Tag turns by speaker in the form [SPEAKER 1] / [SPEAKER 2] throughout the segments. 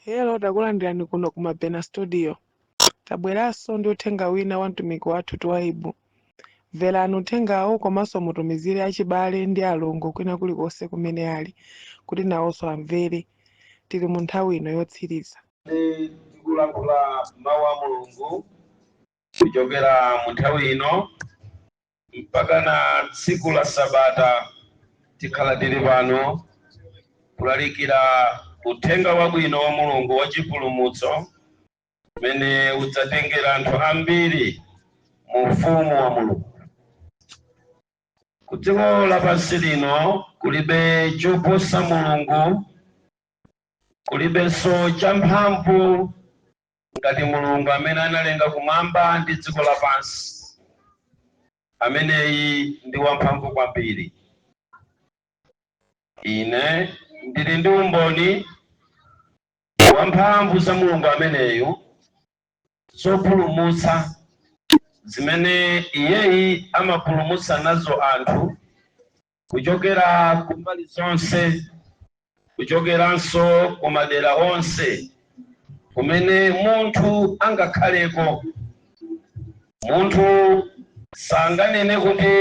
[SPEAKER 1] Hello, takulandirani kuno ku Mabena Studio. Tabweranso ndi uthenga wina wa mtumiki wathu Twaibu. Mverani uthengawo komanso mutumizire achibale ndi alongo kwina kulikonse kumene ali kuti nawonso amvere. Tili mu nthawi ino yotsiriza.
[SPEAKER 2] Tikulankhula mawu a Mulungu kuchokera mu nthawi ino mpaka na tsiku la Sabata. Tikhala tili pano kulalikira uthenga wabwino wa Mulungu wa chipulumutso umene udzatengera anthu ambiri mu ufumu wa Mulungu. Ku dziko lapansi lino kulibe choposa Mulungu, kulibenso champhamvu ngati Mulungu amene analenga kumwamba ndi dziko lapansi. Ameneyi ndi wamphamvu kwambiri. Ine ndili ndi umboni wamphamvu za Mulungu ameneyu zopulumutsa zimene iyeyi amapulumutsa nazo anthu kuchokera kumbali zonse, kuchokeranso ku madera onse kumene munthu angakhaleko. Munthu sanganene kuti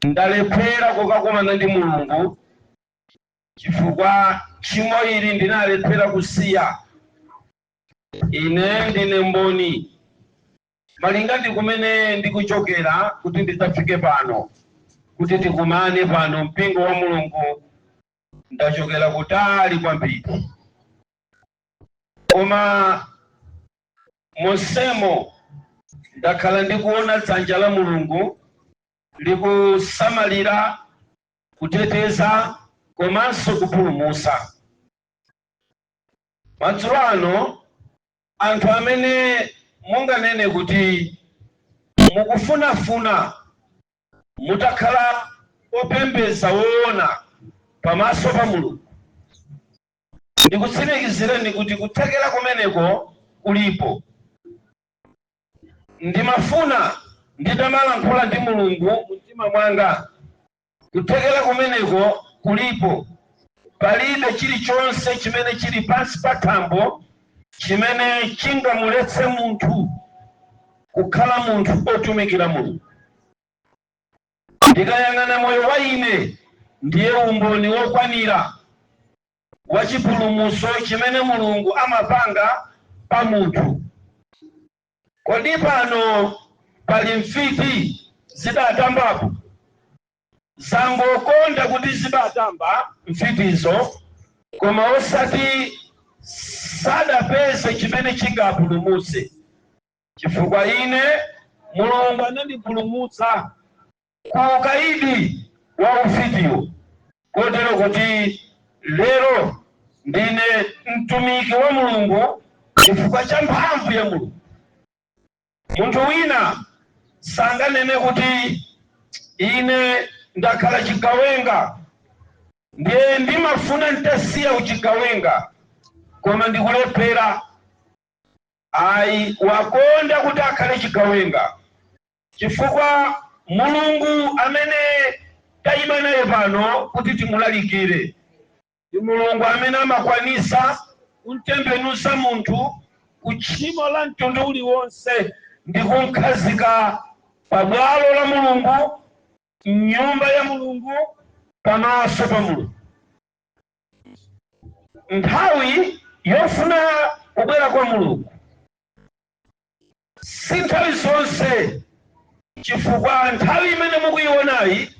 [SPEAKER 2] ndalephera kukakumana ndi Mulungu chifukwa tchimo ili ndinalephera kusiya. Ine ndine mboni malinga ndi kumene ndikuchokera kuti ndidzafike pano, kuti tikumane pano mpingo wa Mulungu. Ndachokera kutali kwambiri, koma monsemo ndakhala ndikuona dzanja la Mulungu likusamalira, kuteteza komanso kupulumutsa. Madzulo ano, anthu amene munganene kuti mukufunafuna mutakhala opembedza woona pamaso pa Mulungu, ndikutsimikizireni kuti kuthekera kumeneko kulipo. Ndimafuna nditamalankhula ndi Mulungu mumtima mwanga. Kuthekera kumeneko kulipo. Palibe chilichonse chimene chili pansi pa thambo chimene chingamuletse munthu kukhala munthu otumikira Mulungu. Ndikayang'ana moyo wa ine, ndiye umboni wokwanira wa chipulumutso chimene Mulungu amapanga pa munthu. Kodi pano pali mfiti zidatambapo? Zangokonda kuti zidatamba mfitizo, koma osati sadapeze chimene chingapulumutse, chifukwa ine Mulungu anandipulumutsa ku ukaidi wa ufitiwo, kotero kuti lero ndine mtumiki wa Mulungu chifukwa cha mphamvu ya Mulungu. Munthu wina sanganene kuti ine ndakhala chigawenga, ndiye ndimafuna ntasiya uchigawenga koma ndikulephera. Ayi, wakonda kuti akhale chigawenga, chifukwa Mulungu amene tayima naye pano kuti timulalikire ndi Mulungu amene amakwanisa kumtembenuza munthu ku tchimo la mtundu uliwonse ndi kumkhazika pabwalo la Mulungu, mnyumba ya Mulungu, pamaso pa Mulungu. Nthawi yofuna kubwera kwa Mulungu si nthawi zonse, chifukwa nthawi imene mukuyionayi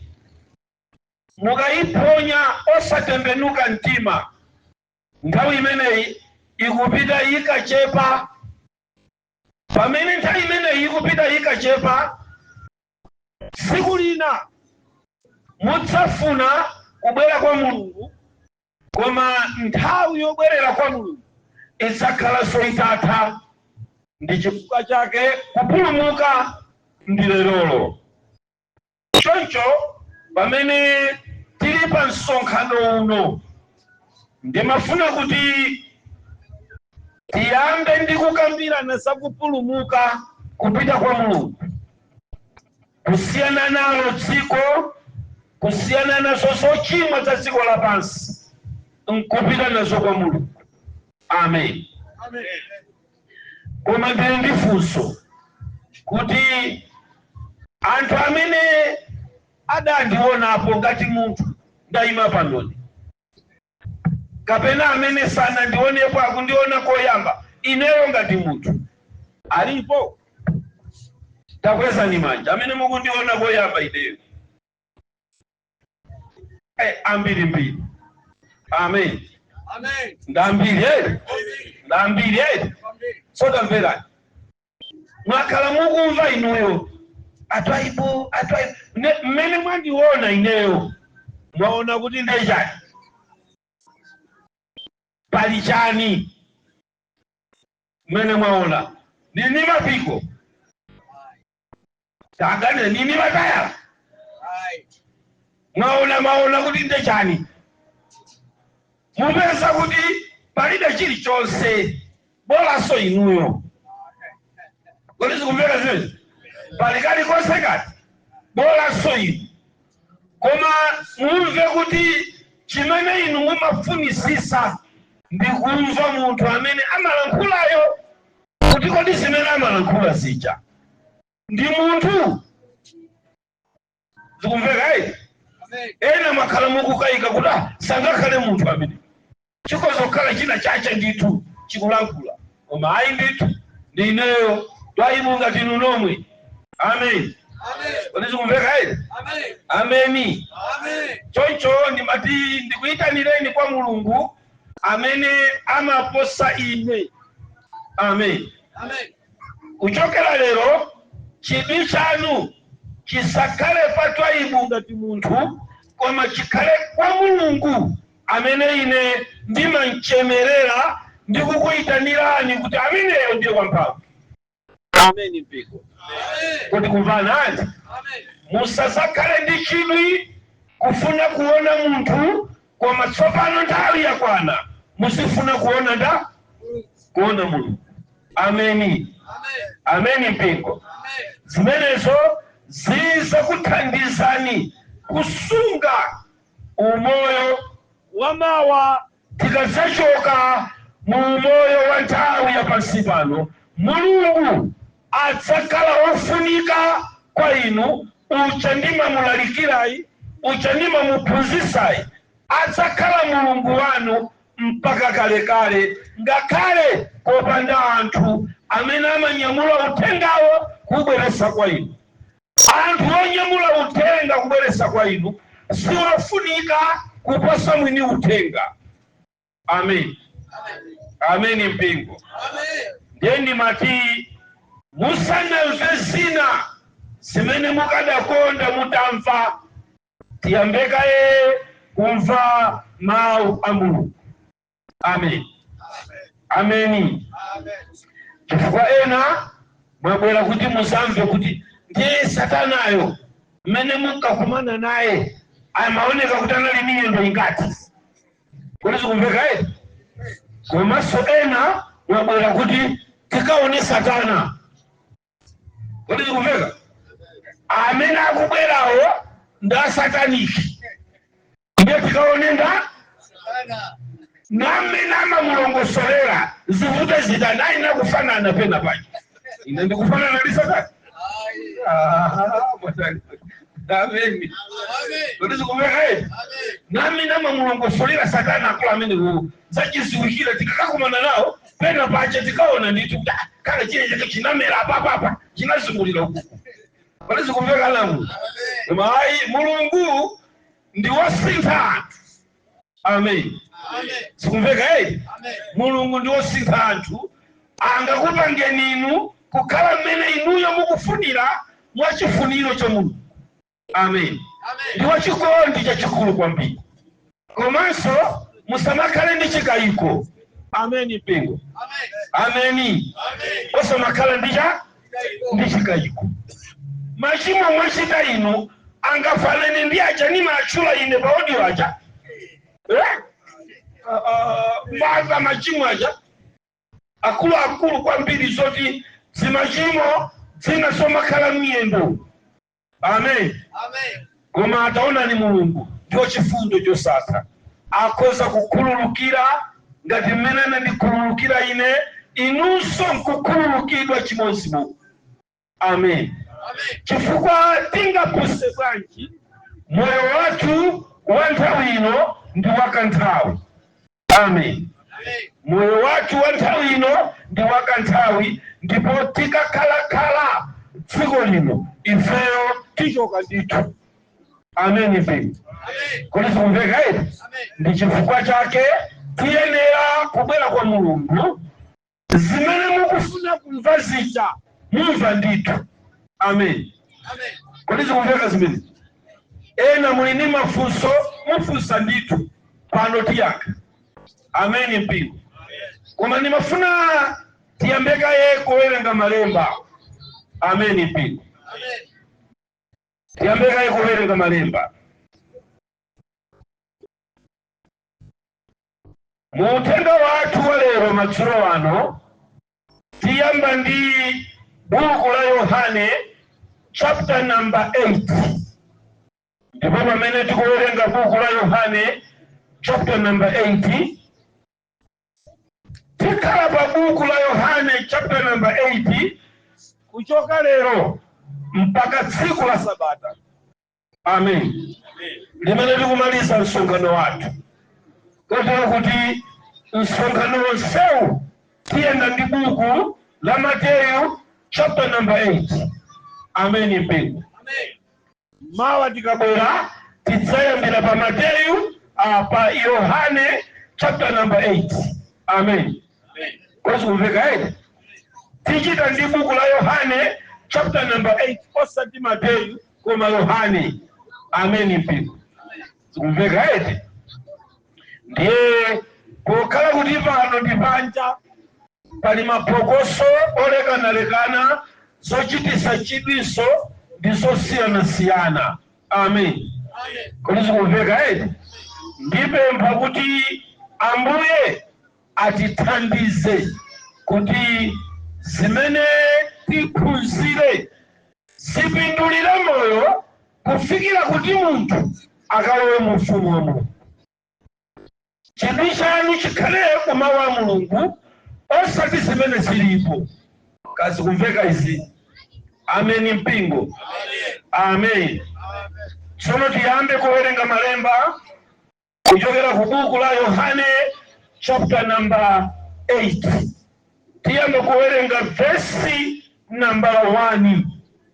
[SPEAKER 2] mukayiphonya osatembenuka mtima, nthawi imeneyi ikupita ikachepa. Pamene nthawi imeneyi ikupita ikachepa, tsiku lina mudzafuna kubwera kwa Mulungu, koma nthawi yobwerera kwa Mulungu idzakhalanso itatha. Ndi chifukwa chake kupulumuka ndi lerolo. Choncho pamene tili pa msonkhano uno, ndimafuna kuti tiyambe ndi kukambirana za kupulumuka kupita kwa Mulungu, kusiyana nalo dziko, kusiyana nazo zochimwa za dziko lapansi nkupita nazo kwa Mulungu. Amen. Koma ndili ndi funso kuti anthu amene adandionapo ngati munthu ndayima panoni, kapena amene sanandionepo akundiona koyamba ineyo ngati munthu, alipo? Takwezani manja amene mukundiona koyamba ineyo. Ambiri mbiri. Amen. Ndambiri eri, ndambiri eri. So tamverani, mwakhala mukumva inuyo atwaibu, atwaibu. Mmene mwandiona ineyo, mwaona kuti ndechani, pali chani mmene mwaona? Nini mapiko tagane, nini matayala? Mwaona, mwaona kuti ndechani? Mupeza kuti palibe chilichonse, bolanso inuyo. Kodi zikumveka zimezi? Pali kalikonse kati? Bolanso inu. Koma mumve kuti chimene inu mumafunisisa ndi kumva munthu amene amalankhulayo, kuti kodi zimene amalankhula zija ndi munthu? Zikumveka iti? Ena mwakhala mukukayika kuti sangakhale munthu amene, chikozokhala china chache ndithu chikulankhula. Koma ayi ndithu, ndi ineyo Twaibu ngati inu nomwe. Amen. Kodi zikumveka iti? Ameni. Choncho ndimati ndikuyitanireni kwa Mulungu amene amaposa ine. Amen. Kuchokera lero chidwi chanu chisakhale pa Twaibu ngati munthu, koma chikhale kwa Mulungu amene ine ndimamchemerera ndi kukuyitanirani kuti ameneyo ndiye wamphamvu. Ameni mpiko. Kuti kumvana anti, musazakhale ndi chidwi kufuna kuona munthu, koma tsopano nthawi yakwana muzifuna kuona nda kuona Mulungu. Ameni. Ameni mpingo. Zimenezo zizakuthandizani kusunga umoyo wamawa. Tikazachoka mu umoyo wa nthawi ya pansi pano, Mulungu adzakhala wofunika kwa inu. Uja ndimamulalikirayi, uja ndimamuphunzisayi, adzakhala Mulungu wanu mpaka kalekale, ngakhale kopanda anthu amene amanyamula uthengawo kubweresa kwa inu. Anthu onyamula uthenga kubweresa kwa inu siwofunika kuposa mwini uthenga. Amen. Amen mpingo. Ndiye ndimati musanamve zina zimene mukadakonda mutamva, tiyambekaye kumva mawu a Mulungu. Amen. Ameni. Chifukwa ena mwabwera kuti muzamve kuti ndiye satanayo mmene munkakumana naye amaoneka kuti anali miyendo ingati. Kodi zikumveka eti? Komanso ena mwabwera kuti tikaone satana. Kodi zikumveka? Amene akubwerawo ndi asataniki, ndiye tikaone nda namene amamulongosolera zivute zitani, ayina kufanana pena paja. Ine ndikufanana ndi satana? Ameni. Kodi zikumveka eti? Namene amamulongosolera satana akulu amene zachiziwikira, tikakakumana nawo pena pache tikaona ndithu kuti kale chine chake chinamera apapapa, chinazungulira ukuku. Kodi zikumveka lamu? Koma ayi, Mulungu ndi wosintha anthu. Amen. Zikumveka eti? Mulungu ndi wosintha anthu, angakupangeni inu kukhala mmene inuyo mukufunira mwachifuniro cha Mulungu. Amen. Ndi wachikondi chachikulu kwambiri. Komanso musamakhale ndi chikayiko. Ameni mpingo. Ameni. Osamakhala ndi cha ndi chikayiko. Machimo mwachita inu angafanane ndi aja nimatchula ine pa audio aja, eh? Mbaza machimo aja akuluakulu kwambiri, zoti zimachimo zina zomakhala m'miyendo. Amen. Koma ataonani, Mulungu ndiwo chifundo chosatha, akhoza kukhululukira. Ngati mmene anandikhululukira ine, inunso nkukhululukidwa chimodzimodzi. Amen. Chifukwa tingapuse bwanji, moyo wathu wa nthawi ino ndi wakanthawi. Amen. Moyo wathu wa nthawi ino ndi wakanthawi, ndipo tikakhalakhala dziko lino ifeyo tichoka ndithu. Amen mpingo. Kodi zikumveka iti? Ndi chifukwa chake tiyenera kubwera kwa Mulungu. Zimene mukufuna kumva zija mumva ndithu. Amen. Kodi zikumveka zimene? Ena muli ndi mafunso, mufunsa ndithu pano, tiyankha. Amen mpingo. Koma ndimafuna tiyambe kaye kuwerenga malemba. Amen mpingo. Tiyambe kaye kuwerenga malemba. Mu uthenga wathu wa lero madzulo ano tiyamba ndi buku la Yohane chapter number 8. Ndipo pamene tikuwerenga buku la Yohane chapter number 8, tikhala pa buku la Yohane chapter number 8 kuchoka lero mpaka tsiku la Sabata. Amen. Limene tikumaliza msonkhano wathu, kotero kuti msonkhano wonsewu tiyenda ndi buku la Mateyu chapter number 8. Amen mpingo. Mawa tikabwera tidzayambira pa Mateyu, pa Yohane chapter number 8. Amen. Kodi kumveka eti? Tichita ndi buku la Yohane chapter number 8, osati Mateyu koma Yohane. Amen mpingo. Zikumveka eti? Ndiye pokhala kuti pano ndi panja, pali maphokoso olekanalekana, zochitisa chidwiso ndi zosiyanasiyana. Amen. Kodi zikumveka eti? Ndipempha kuti Ambuye atithandize kuti zimene tiphunzire zipindulire moyo kufikira kuti munthu akalowe mu ufumu wa Mulungu. Chidwi chanu chikhale ku mawu a Mulungu, osati zimene zilipo. Kazi kumveka izi? Amen mpingo. Amen. Tsono tiyambe kuwerenga malemba kuchokera ku buku la Yohane chapter number 8. Tiyambe kuwerenga vesi nambala 1.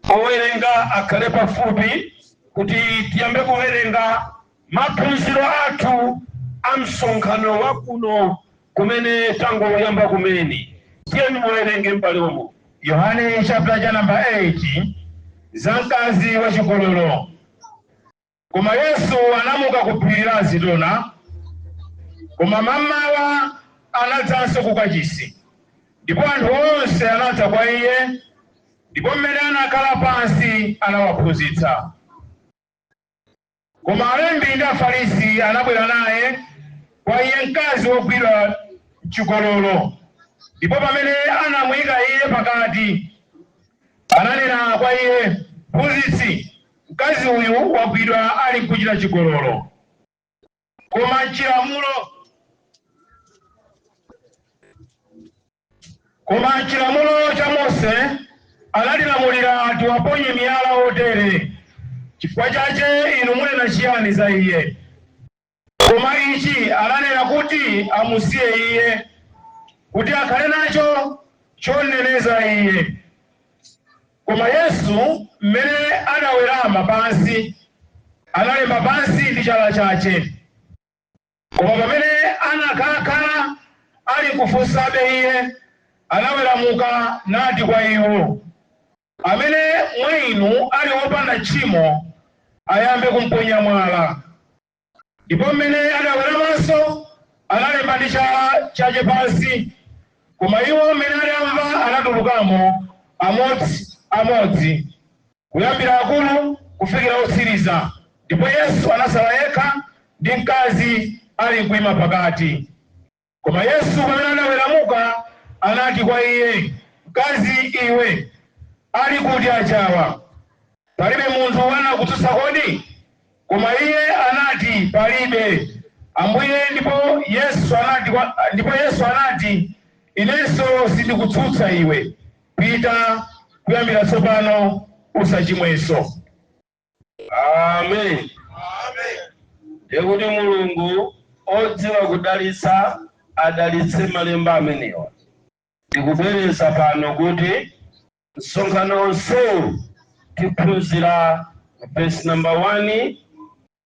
[SPEAKER 2] Owerenga akhale pafupi kuti tiyambe kuwerenga maphunziro athu a msonkhano wa kuno kumene tangoyamba kumene. Tiyeni muwerenge, m'bale omwe.
[SPEAKER 3] Yohane chapter cha number 8, za mkazi wachigololo. Koma Yesu anamuka ku phiri la Azitona, koma mammawa anadzanso ku kachisi, ndipo anthu onse anadza kwa iye, ndipo mmene anakhala pansi anawaphunzitsa. Koma alembi ndi Afarisi anabwera naye kwa iye mkazi wogwidwa mchigololo, ndipo pamene anamuyika iye pakati, ananena kwa iye, "Mphunzitsi, mkazi uyu wagwidwa ali nkuchita chigololo. Koma mchilamulo cha Mose anatilamulira tiwaponye miyala otere. Chifukwa chache inu munena chiyani za iye?" Koma ichi ananena kuti amusiye iye, kuti akhale nacho choneneza iye. Koma Yesu mmene anawerama pansi, analemba pansi ndi chala chache. Koma pamene anakhalakhala ali kufunsabe iye, anaweramuka nati kwa iwo, "Amene mwa inu ali wopanda tchimo ayambe kumponya mwala." Ndipo mmene adaweramanso, analemba ndi chala chache pansi. Koma iwo mmene adamva anatulukamo amodzi amodzi, kuyambira akulu kufikira otsiriza, ndipo Yesu anasala yekha ndi mkazi ali nkuima pakati. Koma Yesu pamene anaweramuka anati kwa iye, "Mkazi iwe, ali kuti ajawa? Palibe munthu anakutsutsa kodi?" Koma iye anati, "Palibe, Ambuye, ndipo Yesu anati, inenso sindikutsutsa iwe, pita, kuyambira tsopano usachimwenso.
[SPEAKER 2] Amen. Ndikuti Mulungu odziwa kudalitsa adalitse malemba amenewa. Ndikubwereza pano kuti msonkhano onsewu tiphunzira vesi namba 1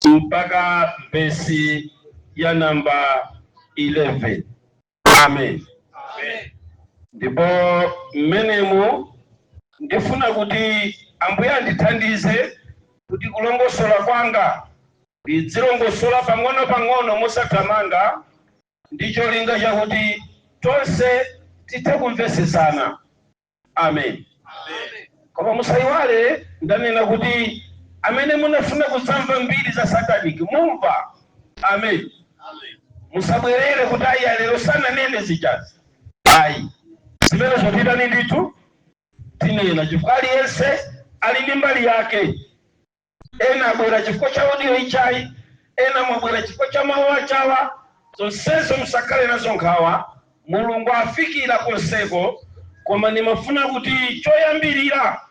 [SPEAKER 2] mpaka vesi ya namba 11. Amen. Ndipo mmenemu ndifuna kuti Ambuye andithandize kuti kulongosola kwanga ndidzilongosola pang'ono pang'ono mosathamanga, ndi cholinga chakuti tonse tithe kumvesesana. Amen. Koma musayiwale ndanena kuti amene munafuna kudzamva mbiri za satanic mumva. Amen. Musabwerere kuti ayi, alero sananene zichazi. Ayi, zimene zotitani ndithu tinena, chifukwa aliyense ali ndi mbali yake. Ena abwera chifukwa cha audio ichayi, ena mwabwera chifukwa cha mawu achawa. Zonsezo musakhale nazo nkhawa, Mulungu afikira konseko. Koma ndimafuna kuti choyambirira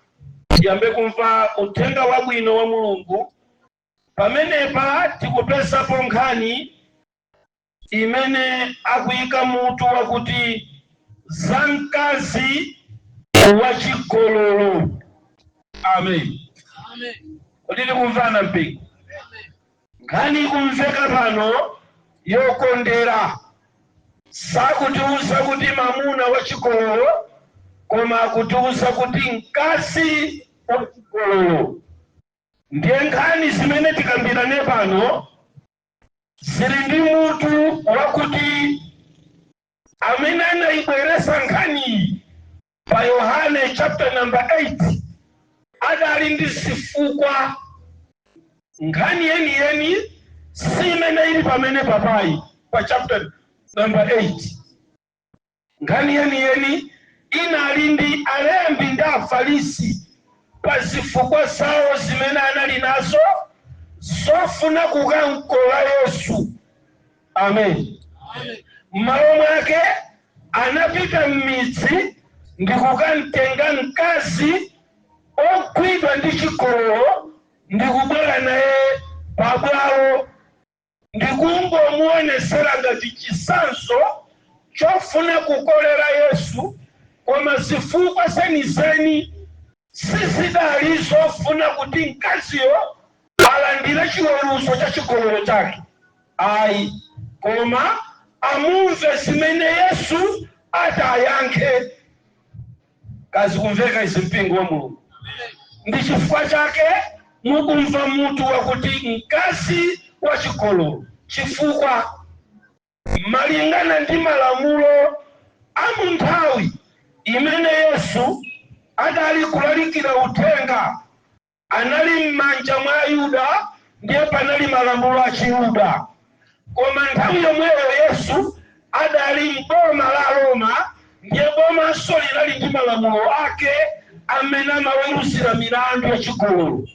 [SPEAKER 2] tiyambe kumva uthenga wabwino wa Mulungu. Pamenepa tikupezapo nkhani imene akuyika mutu wakuti za mkazi wachigololo. Amen. Kodi tikumvana, mpingo? Nkhani ikumveka pano yokondera, sakutiuza kuti mamuna wachigololo, koma akutiuza kuti mkazi wachigololo. Ndiye nkhani zimene tikambirane pano zili ndi mutu wakuti amene anayibweresa nkhaniyi pa Yohane chapter number 8 adali ndi zifukwa. Nkhani yeniyeni si imene ili pamene papayi pa chapter number 8. Nkhani yeniyeni inali ndi alembi ndi Afarisi pa zifukwa zawo zimene anali nazo zofuna kukamkola Yesu. Amen. M'malo mwake anapita m'midzi ndi kukamtenga mkazi ogwidwa ndi chigololo ndi kubwera naye pabwalo ndi kungomuonesera ngati chisanzo chofuna kukolera Yesu. Koma zifukwa zenizeni sizidali zofuna kuti mkaziyo alandire chiweruzo cha chigololo chake, ayi, koma amumve zimene Yesu atayankhe. Kazi kumveka izi, mpingo wa Mulungu? Ndi chifukwa chake mukumva mutu wakuti mkazi wa chigololo, chifukwa malingana ndi malamulo a munthawi imene Yesu adali kulalikira uthenga, anali m'manja mwa Ayuda, ndiye panali malamulo a Chiyuda. Koma nthawi yomweyo Yesu adali m'boma la Roma, ndiye bomanso linali ndi malamulo ake amene amaweruzira milandu ya chigololo.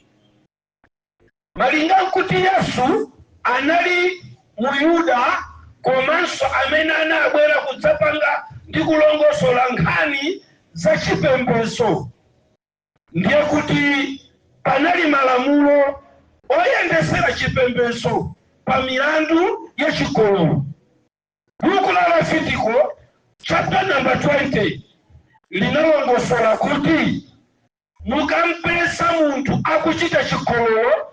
[SPEAKER 2] Malinga nkuti Yesu anali Muyuda komanso amene anabwera kudzapanga ndi kulongosola nkhani za chipembedzo, ndiye kuti panali malamulo oyendesera chipembedzo pa milandu ya chigololo. Buku la Levitiko chapter number 20 linalongosola kuti mukampeza munthu akuchita chigololo,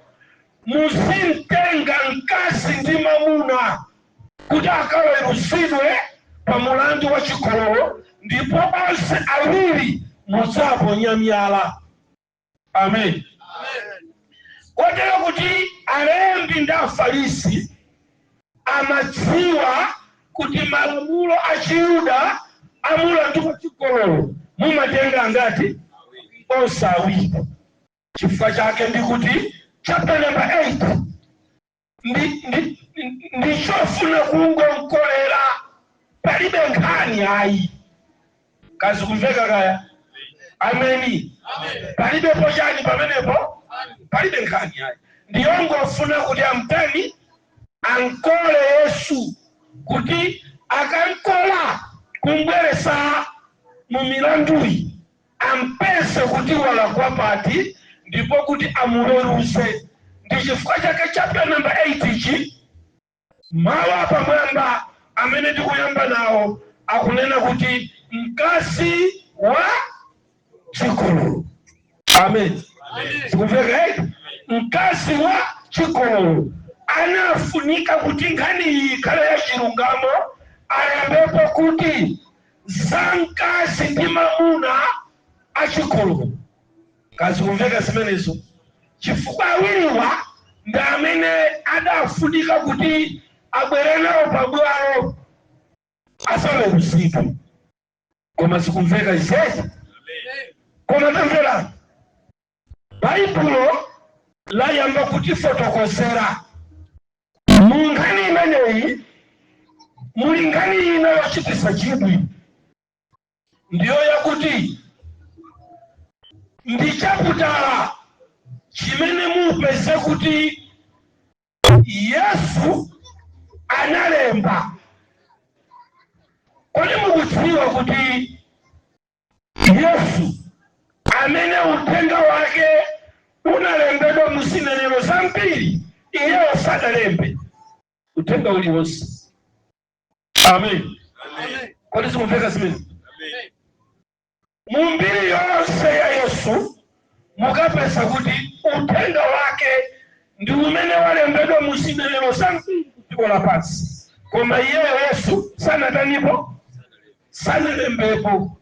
[SPEAKER 2] muzimtenga mkazi ndi mamuna kuti akaweruzidwe pa mulandu wa chigololo, ndipo onse awiri mudzaponya miyala. Amen. Kotero kuti alembi ndi Afarisi amadziwa kuti malamulo a Chiyuda amulandu wa chigololo mumatenga angati? Onse awiri. Chifukwa chake ndikuti chapter number 8 ndichofuna kungonkolera, palibe nkhani ayi. Kazi kumveka kaya? Ameni. Palibepo chani pamenepo, palibe nkhani ayi, ndiyongofuna kuti amtani. ankole Yesu, kuti akankola kumbweresa mu milanduyi, ampese kuti walakwa pati ndipo kuti amuweruze. Ndi chifukwa chake chapter number 8 ichi, mawu apamwamba amene tikuyamba nawo akunena kuti mkazi wa chigololo. Amen. Zikumveka eti? Mkazi wa chigololo anafunika kuti nkhani iyi ikhale ya chilungamo, alembepo kuti za mkazi ndi mamuna achigololo. Kazi kumveka zimenezo? Chifukwa awiriwa ndi amene adafunika kuti abwere nawo pabwalo asaweruzidwe. Koma zikumveka izezi? Koma tamverani, Baibulo layamba kutifotokozera mu nkhani imeneyi. Muli nkhani ina yochitisa chidwi, ndiyo yakuti ndi chaputala chimene mupeze kuti Yesu analemba. Kodi mukudziwa kuti Yesu, amene uthenga wake unalembedwa mu zinenero zambiri, iyeyo sadalembe uthenga uliwonse? Amen. Kodi zikumveka zimene? Mu mbiri yonse ya Yesu mukapeza kuti uthenga wake ndi umene walembedwa mu zinenero zambiri dziko lapansi, koma iyeyo Yesu sanatanipo? Sanalembepo.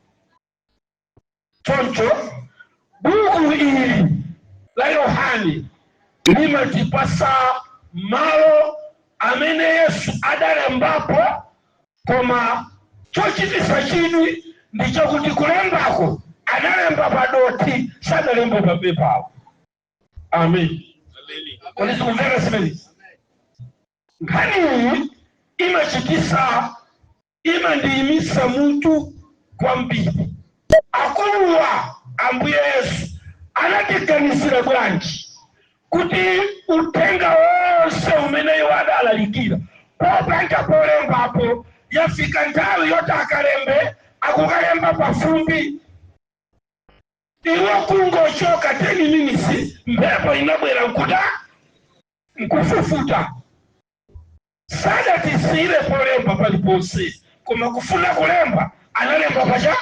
[SPEAKER 2] Choncho buku ili la Yohane limatipasa malo amene Yesu adalembapo, koma chochitisa chidwi ndi chakuti kulembako analemba pa dothi, sadalembe pa pepala. Amen. Kodi zikumveka zimenezi? Nkhani iyi imachitisa, imandiyimisa mutu kwambiri. Akuluwa, Ambuye Yesu anatiganizira bwanji kuti uthenga wonse umene iwo adalalikira popanda polembapo, yafika nthawi yoti akalembe, akukalemba pafumbi? Iwo kungochoka 10 minutes, mphepo inabwera nkuta nkufufuta. Sadatisiyire polemba paliponse, koma kufuna kulemba analemba pacha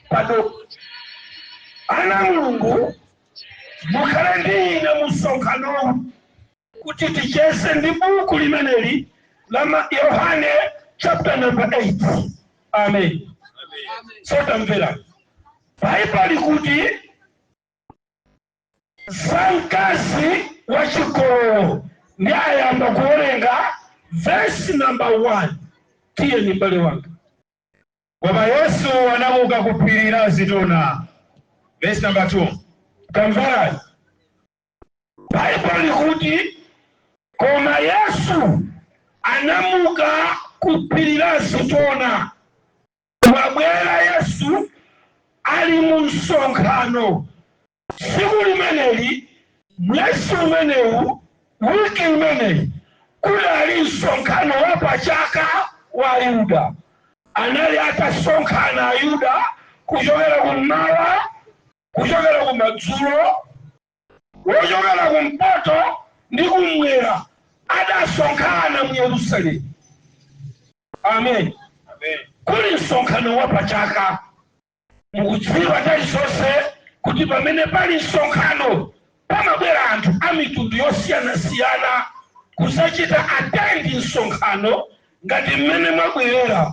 [SPEAKER 2] pado. Ana Mulungu, mukhale ndi ine msonkhanowu kuti ticheze ndi buku limeneli la Yohane chapter number 8. Amen. So tamvera, Baibulo likuti za mkazi wachigololo, ndi ayamba kuwerenga verse number 1. Tiyeni, m'bale wanga.
[SPEAKER 3] Koma Yesu anamuka ku phiri la Zitona. Verse number 2.
[SPEAKER 2] Tamverani, Baibulo likuti koma Yesu anamuka ku phiri la Zitona. Wabwera Yesu ali mu msonkhano tsiku limeneli, mwezi umenewu, wiki imeneyi kudali msonkhano wa pachaka wa Ayuda. Anali atasonkhana Ayuda kuchokera kummawa, kuchokera kumadzulo, wochokera kumpoto ndi kumwera, adasonkhana mu Yerusalemu. Amen. Kuli msonkhano wa pachaka. Mukudziwa nthawi zonse kuti pamene pali msonkhano pamabwera anthu a mitundu yosiyanasiyana kusachita attend msonkhano ngati mmene mwabwerera.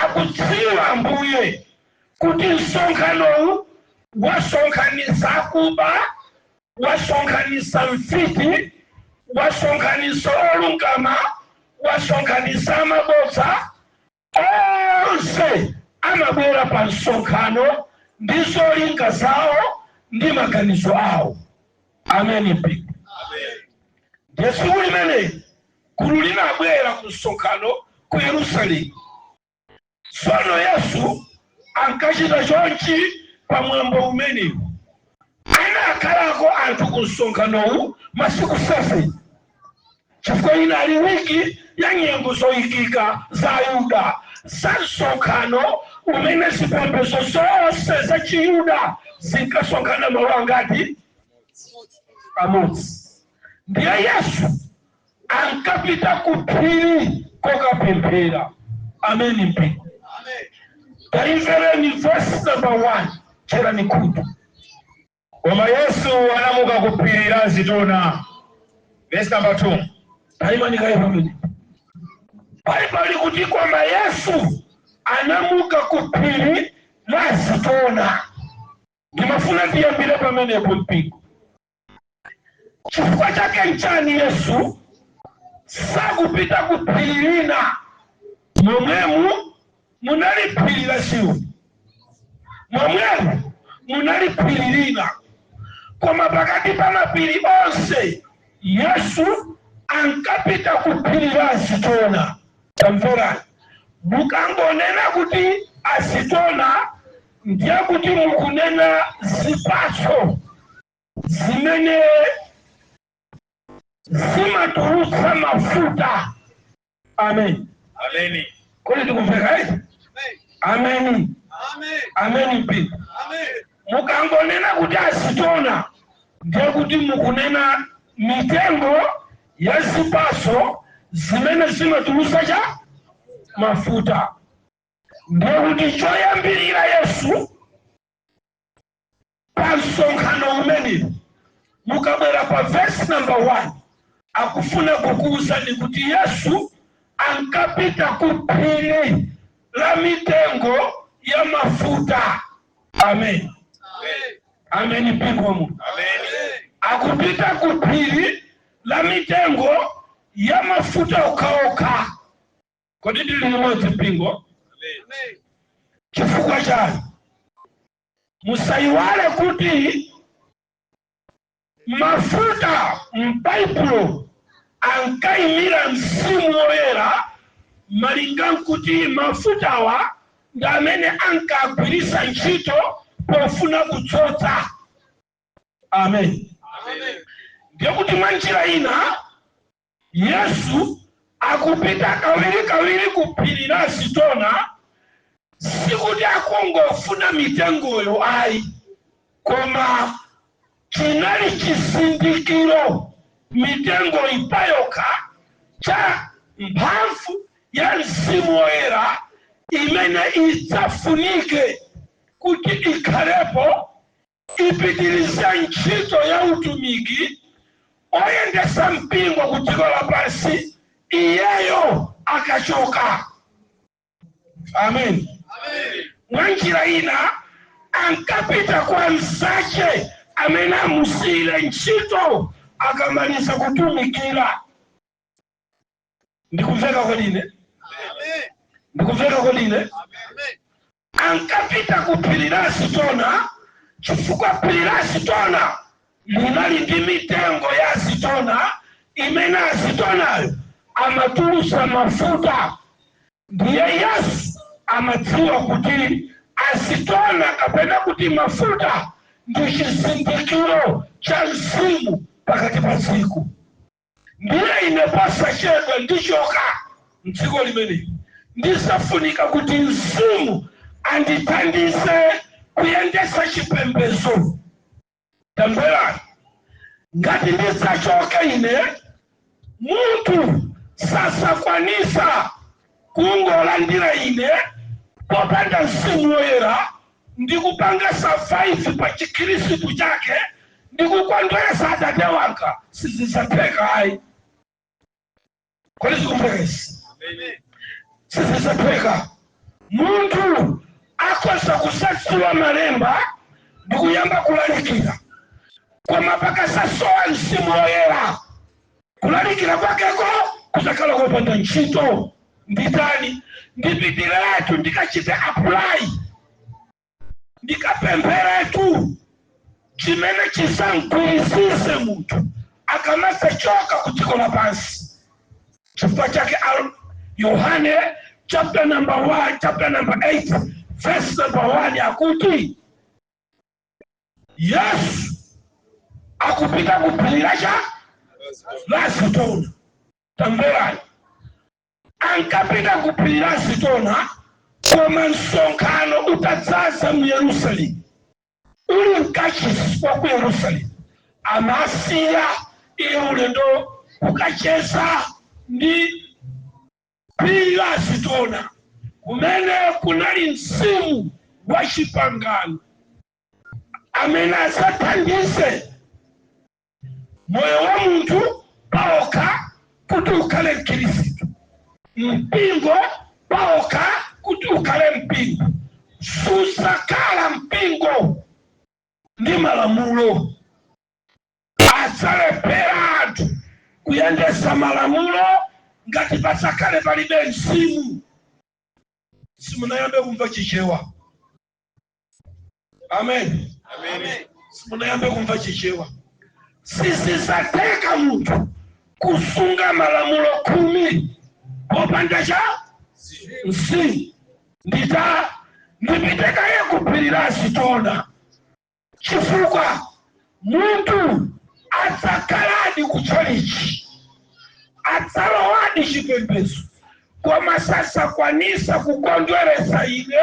[SPEAKER 2] Akudziwa Ambuye kuti msonkhanowu wasonkhanitsa akuba, wasonkhanitsa mfiti, wasonkhanitsa olungama, wasonkhanitsa amabodza. Onse amabwera pa msonkhano ndi zolinga zawo ndi maganizo awo. Amen. Mpingo, ndiye tsiku limeneli gulu linabwera ku msonkhano ku Yerusalemu. Tsono Yesu ankachita chonchi pamwambo umenewu. Anakhalako anthu ku msonkhanowu masiku 7.
[SPEAKER 4] Chifukwa inali wiki ya nyengo zoyikika za Yuda, za msonkhano umene zipembedzo zonse za Chiyuda zinkasonkhana malo angati? Amodzi. Ndiye Yesu ankapita ku phiri kokapemphera. Ameni mpingo. Taimvereni verse number 1, cherani khutu.
[SPEAKER 3] Koma Yesu anamuka ku phiri la Zitona. Verse number 2.
[SPEAKER 4] Taimani kaye pamene. Baibulo likuti koma Yesu anamuka ku phiri la Zitona. Ndimafuna tiyambire pamenepo, mpingo. Chifukwa chake nchani Yesu sakupita ku phiri lina momwemu munali phiri la Ziyoni, momwemu munali phiri lina? Koma pakati pa mapiri onse Yesu ankapita ku phiri la Azitona. Tamverani, mukangonena kuti azitona, ndiye kuti mukunena zipatso zimene zimatulutsa mafuta. Amen.
[SPEAKER 3] Ameni.
[SPEAKER 4] Kodi tikumveka eti? Ameni, ameni mpingo. Mukangonena kuti azitona, ndiye kuti mukunena mitengo ya zipatso zimene zimatulutsa cha mafuta. Ndiye kuti choyambirira Yesu pa msonkhano umenewu, mukabwera pa verse number 1, akufuna kukuwuzani kuti Yesu ankapita ku phiri la mitengo ya mafuta. Amen, amen mpingo mu. Akupita ku phiri la mitengo ya mafuta okhaokha. Kodi tili limodzi, mpingo? Chifukwa chani? Musayiwale kuti mafuta m'Baibulo ankayimira Mzimu Woyera, malinga nkuti mafutawa ndi amene ankagwiritsa ntchito pofuna kudzoza. Amen. Ndiye kuti mwa njira ina Yesu akupita kawiri kawiri ku phiri la Zitona, sikuti akungofuna mitengoyo ayi, koma chinali chizindikiro mitengo ipayokha cha mphamvu ya Mzimu Woyera imene idzafunike kuti ikhalepo, ipitirize ntchito ya utumiki oyendesa mpingo ku dziko lapansi iyeyo akachoka. Amen. Mwa njira ina ankapita kwa mzache amene amusiyire ntchito akamaliza kutumikira. Ndikumveka kodine? Ndikumveka kodine? Ankapita ku phiri la Zitona chifukwa phiri la Zitona linali ndi mitengo ya zitona imene azitonayo amatulusa mafuta. Ndiye Yesu amadziwa kuti azitona kapena kuti mafuta ndi chizindikiro cha mzimu pakati pa dziko. Ndiye ine posachedwa ndichoka mdziko limeneli, ndizafunika kuti mzimu andithandize kuyendesa chipembedzo. Tamverani, ngati ndidzachoka ine, munthu sasakwanisa kungolandira ine popanda Mzimu Woyera ndi kupanga survive pa Chikhristu chake ndi kukondweresa Atate wanga, sizidzatheka ayi. Kodi zikumveka izi? Sizidzatheka. Munthu akhoza kusadziwa malemba ndi kuyamba kulalikira, koma pakasasowa Mzimu Woyera, kulalikira kwakeko kuzakhala kopanda ntchito. Nditani? Ndipitiretu ndikachite apply, ndikapempheretu chimene chisamgwirizise munthu akamasachoka ku dziko lapansi. Chifukwa chake Yohane chapter number 1, chapter number 8, verse number 1 akuti Yesu akupita ku phiri lacha la Zitona. Tamverani, ankapita ku phiri la Zitona, koma msonkhano utadzaza mu Yerusalemu, uli mkachisi wa ku Yerusalemu, amasiya iye ulendo kukacheza ndi phiri la Zitona kumene kunali mzimu wa chipangano amene adzathandize moyo wa munthu paokha kuti ukhale mkhristu, mpingo paokha kuti ukhale mpingo. Suzakhala mpingo ndi malamulo. Adzalephera anthu kuyendesa malamulo ngati pasakhale palibe mzimu. Simunayambe kumva Chichewa? Amen. Simunayambe kumva Chichewa? Sizizatheka munthu kusunga malamulo 10 popanda cha mzimu. Ndita ndipite kaye kuphiri la Zitona, chifukwa munthu adzakhaladi kutchalichi, adzalowadi chipembedzo, koma sasakwanisa kukondweresa ine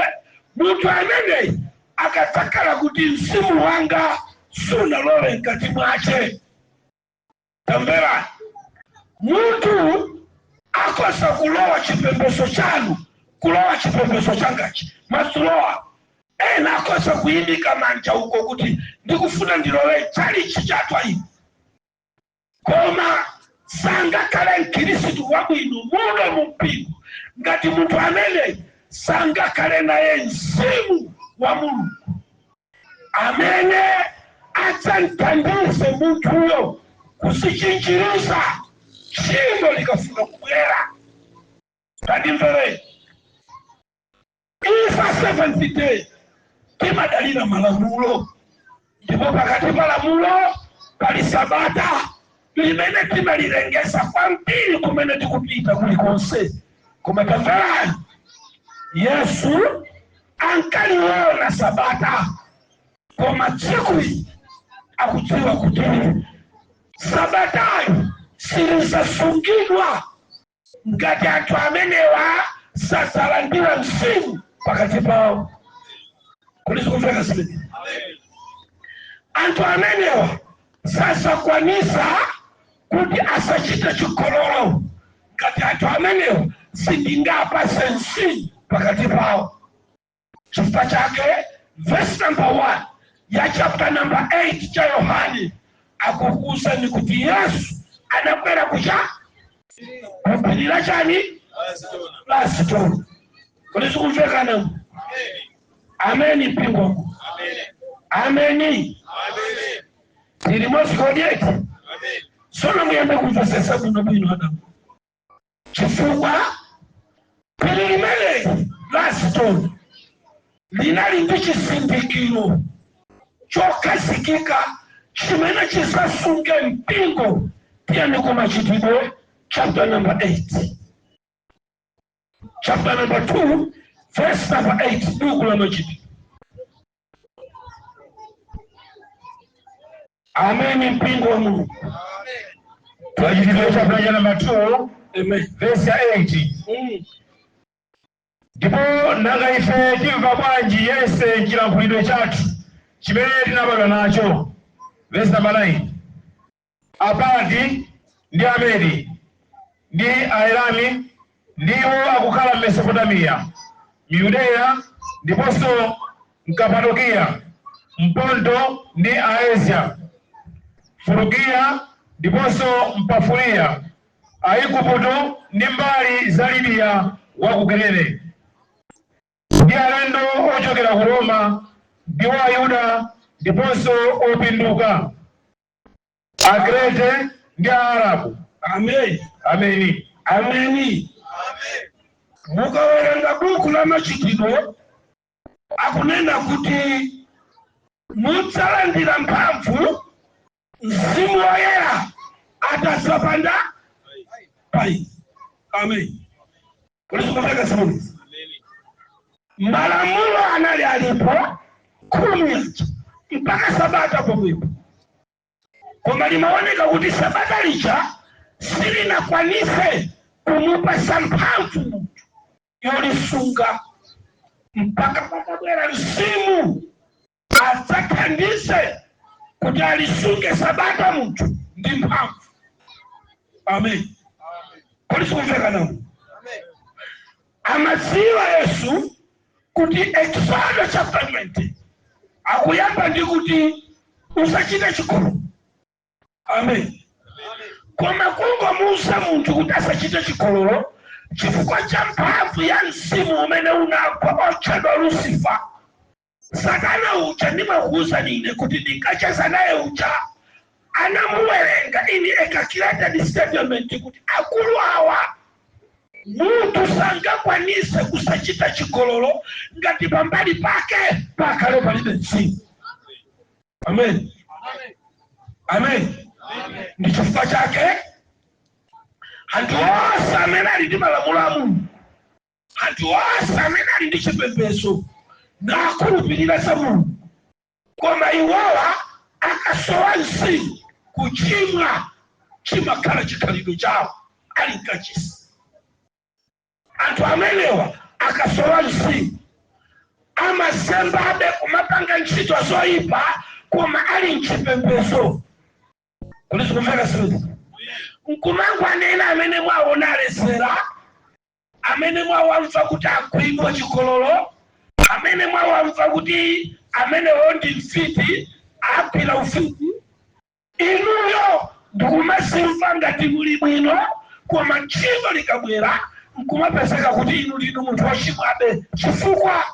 [SPEAKER 4] munthu ameneyi akadzakhala kuti mzimu wanga sunalowe mkati mwace. Tamverani, munthu akosa kulowa chipembedzo chanu, kulowa chipembedzo changachi masulowa, ena akosa kuyimika manja uko kuti ndikufuna ndilowe chalichi chathu ayi, koma sangakhale mkhristu wabwino muno mu mpingo ngati munthu amene sangakhale naye mzimu wa Mulungu amene adzamthandize munthuyo kusichinjiriza tchimo likafuna kubwera. Tandimvereni, ifa Seventh Day timadalira malamulo, ndipo pakati pa lamulo pali sabata limene timalilengeza kwambiri kumene tikupita kulikonse. Koma tamverani, Yesu ankaliona sabata, koma tsiku ili akudziwa kuti sabatayo silizasungidwa ngati anthu amenewa sazalandira mzimu pakati pawo. Kulizikumveka zimene? Anthu amenewa sasakwanisa kuti asachite chigololo ngati anthu amenewa sindingapase mzimu pakati pawo. Chifukwa chake verse number 1 ya chapter number 8 cha Yohane akukuwuzani kuti Yesu anakwera kucha kuphiri la chani? La Zitona. Kodi zikumvekana? Ameni, mpingo. Ameni. Tili mosikodieti sono, muyambe kumvesesa bwinobwino adamu, chifukwa phiri limeneli la Zitona linali ndi chizindikiro chokhazikika chimene chisasunge mpingo. Tiyeni ku Machitidwe chapter number 8, chapter number 2, verse number 8, buku la Machitidwe. Ameni, mpingo wa Mulungu.
[SPEAKER 3] Machitidwe chapter cha number 2,
[SPEAKER 4] Amen.
[SPEAKER 3] verse ya 8. Ndipo nanga ife timva bwanji yense mchilankhulidwe chathu chimene tinabadwa nacho? Verse number 9. Aparti ndi Amedi ndi Aelami ndiwo akukhala m'Mesopotamiya, m'Yudeya ndiponso m'Kapadokiya, m'Ponto ndi Asia, Frugiya ndiponso m'Pamfuliya, Aigupto ndi mbali za Libiya wa ku Kirene, ndi alendo ochokera ku Roma, ndiwo Ayuda ndiponso opinduka, Akrete ndi Aarabu.
[SPEAKER 4] Amen.
[SPEAKER 3] Ameni.
[SPEAKER 4] Ameni. Mukawerenga buku la Machitidwe, akunena kuti mudzalandira mphamvu Mzimu Woyera atadzapanda pai. Amen. Kulizikumveka zimenezi? Malamulo anali alipo 10 aja mpaka sabata pomwepo, koma limaoneka kuti sabata lija Silinakwanise kumupasa mphamvu munthu yolisunga mpaka patabwera mzimu adzathandize kuti alisunge sabata munthu ndi mphamvu. Amen. Kodi sikumveka namu? Amadziwa Yesu kuti Exodo chapter 20 akuyamba ndi kuti usachite chigololo. Amen. Koma kungomuuza munthu kuti asachite chigololo, chifukwa cha mphamvu ya mzimu umene unagwa otchedwa Lucifer, Satana uja ndimakuwuza ine kuti ndikacheza naye uja, anamuwerenga in a calculated statement kuti akulu awa, munthu sangakwanise kusachita chigololo ngati pambali pake pakhale palibe mzimu. Amen, amen. Ndi chifukwa chake anthu onse amene ali ndi malamulo a Mulungu, anthu onse amene ali ndi chipembedzo nakhulupirira za Mulungu, koma iwowa akasowa mzimu, kuchimwa chimakhala chikhalidwe chawo ali mkachisi. Anthu amenewa akasowa mzimu amazembabe kumapanga ntchito zoyipa, koma ali mchipembedzo. Kodi zikumveka zinthu? Nkumango anena amene mwaona alezera, amene mwawamva kuti agwidwa chigololo, amene mwawamva kuti amenewo ndi mfiti, agwira ufiti, inuyo ndikumazimva ngati muli bwino, koma ntchito likabwera nkumapezeka kuti inu ndinu munthu wochimwabe, chifukwa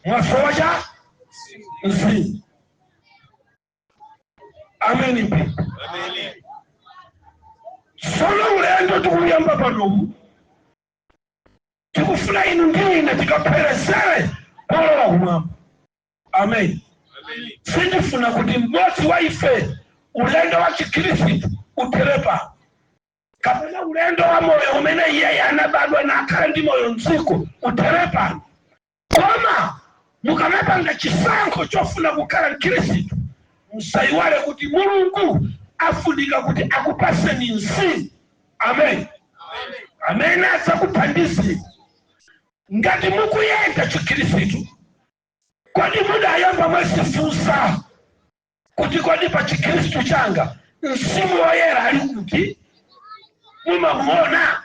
[SPEAKER 4] mwasowa cha mzimu. Ameni mpingo. Tsono ulendo tikuyamba panowu, tikufuna inu ndi ine tikapherezere polowa kumwamba. Amen. Sindifuna kuti mmodzi wa ife ulendo wa Chikhristu uthere pano, kapena ulendo wa moyo umene iyeyo anabadwa nakhala ndi moyo mdziko uthere pano. Koma mukamapanga chisankho chofuna kukhala Mkhristu, musayiwale kuti Mulungu afunika kuti akupaseni mzimu, amen, amene adzakuthandizeni ngati mukuyenda Chikhristu. Kodi mudayamba mwazifunsa kuti kodi pa Chikhristu changa Mzimu Woyera ali kuti? Mumamuona?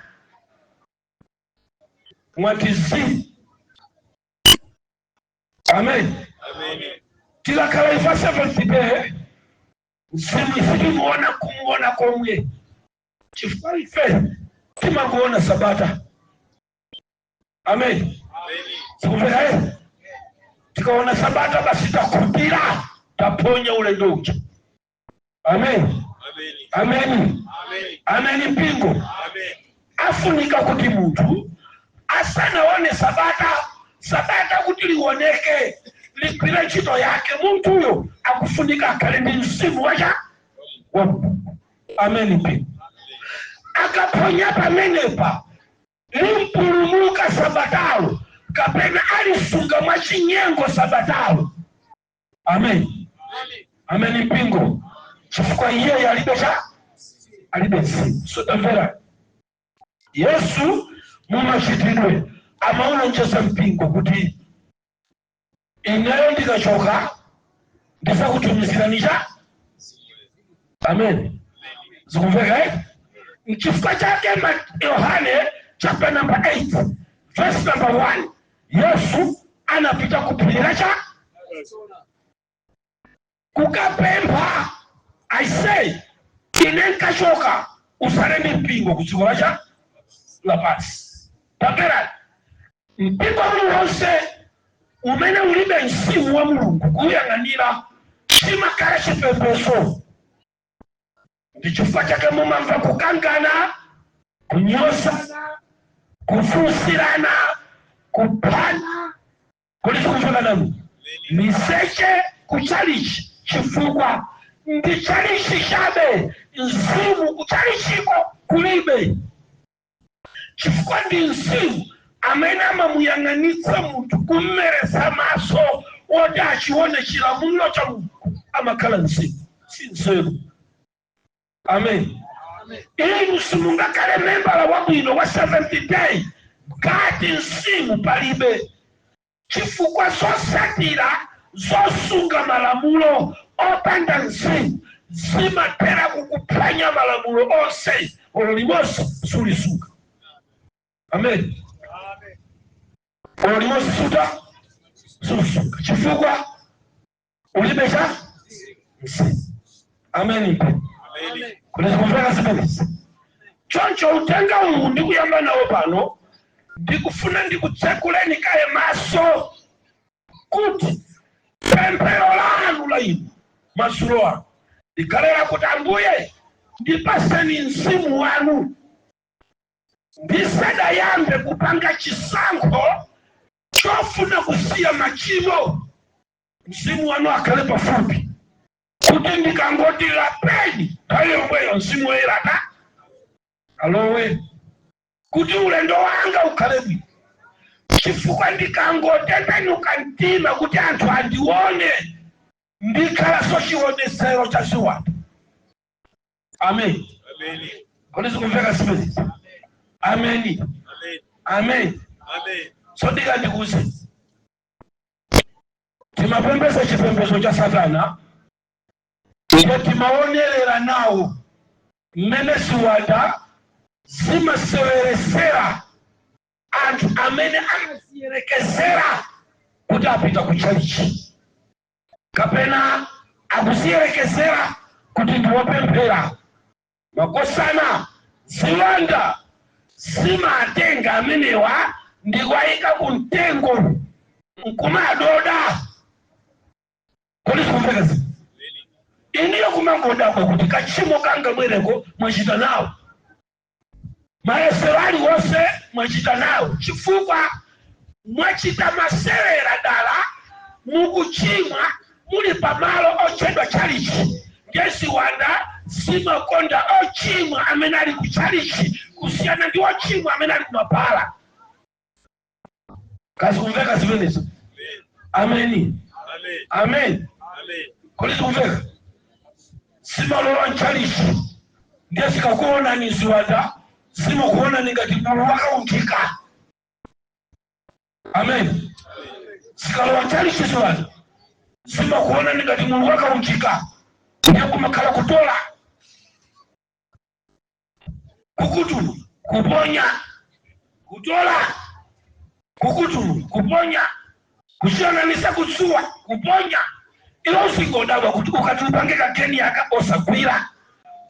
[SPEAKER 4] Mwati zi. Amen. Tikakhala ifa Seventh Day, mzimu sitimuona kumuona komwe, chifukwa ife timangoona sabata. Amen. Sikumveka eh? Tikaona sabata basi, takhutira, taponya ulendo uja. Amen, amen, amen mpingo. Afunika kuti munthu asanaone sabata, sabata kuti lioneke, ligwire ntchito yake, munthuyo akufunika akhale ndi mzimu wacha wa Mulungu. Amen mpingo. Akaphonya pamenepa, limpulumuka sabatalo kapena alisunga mwachinyengo sabatalo. Amen, amen mpingo. Chifukwa iyeyo alibe cha, alibe mzimu. So tamvera, Yesu mumachitidwe amaulonjeza mpingo kuti ineyo ndikachoka ndizakutumizirani cha. Amen. Zikumveka eh? Nchifukwa chake Yohane chapter number 8 verse number 1, Yesu anapita kuphiri cha kukapempha, "I say, ine nkachoka usale ndi mpingo ku dziko lacha lapansi." Tamverani, mpingo uliwonse umene ulibe mzimu wa Mulungu kuyang'anira chimakhala chipembedzo. Ndi chifukwa chake mumamva kukangana, kunyozana, kufunsirana, kuphana. Kodi sikumveka nanu? Miseche kuchalichi, chifukwa ndi chalichi chabe, mzimu kuchalichiko kulibe, chifukwa ndi mzimu amene amamuyang'anitsa munthu, kummeresa maso woti achione chilamulo cha Mulungu. Amakhala mzimu, si nzeru. Amen. Inu simungakhale membala wabwino wa Seventh Day ngati mzimu palibe, chifukwa zosatira zosunga malamulo opanda mzimu zimathera kukuphwanya malamulo onse, olo limodzi sulisunga. Amen. Olo limodzi sulisunga chifukwa ulibe cha mzimu. Amen. Mpe kuti zikumveka zimenezi. Choncho utenga uwu ndikuyamba nawo pano, ndikufuna ndikutsekuleni kaye maso kuti pemphero lanu la inu madzulo ano likhale kuti, "Ambuye, ndipaseni mzimu wanu ndisadayambe kupanga chisankho chofuna kusiya machimo. Mzimu wanu akhale pafupi kuti ndikangoti lapeni, nthawi yomweyo Mzimu Woyera alowe kuti ulendo wanga ukhale bwino. Chifukwa ndikangotembenuka mtima kuti anthu andione, ndikhalanso chionesero cha ziwanda." Amen. Kodi zikumveka zimenezi? Ameni. Amen. So ndikandikuze, timapembeza chipembedzo cha satana, ndipo timaonerera nawo mmene ziwanda zimaseweresera anthu amene amaziyerekezera kuti apita ku chalichi kapena akuziyerekezera kuti ndiwopemphera. Makosana, ziwanda zimatenga amenewa ndikuwayika ku mtengo nkumadoda. Kodi zikumveka zi? Iniyo kumangodabwa kuti kachimo kangabwereko, mwachita nawo mayesero aliwonse, mwachita nawo, chifukwa mwachita masewera dala mukuchimwa muli pamalo otchedwa chalichi. Ndiye ziwanda zimakonda ochimwa amene ali ku chalichi kusiyana ndi ochimwa amene ali kumapala. Kazikumveka zimenezo? Ameni. Amen. Kodi zikumveka? Simalowa mchalichi, ndiye zikakuonani ziwanda zimakuonani ngati bulu wakaunjika. Amen. Zikalowa mchalichi, ziwanda zimakuonani ngati mulu wakaunjika, ndiye kumakhala kutola, kukutulu, kuponya, kutola, kukutulu, kuponya, kuchiyang'anisa kutsuwa, kuponya. Iwe usingodabwa kuti ukati upange kakeni aka osagwira,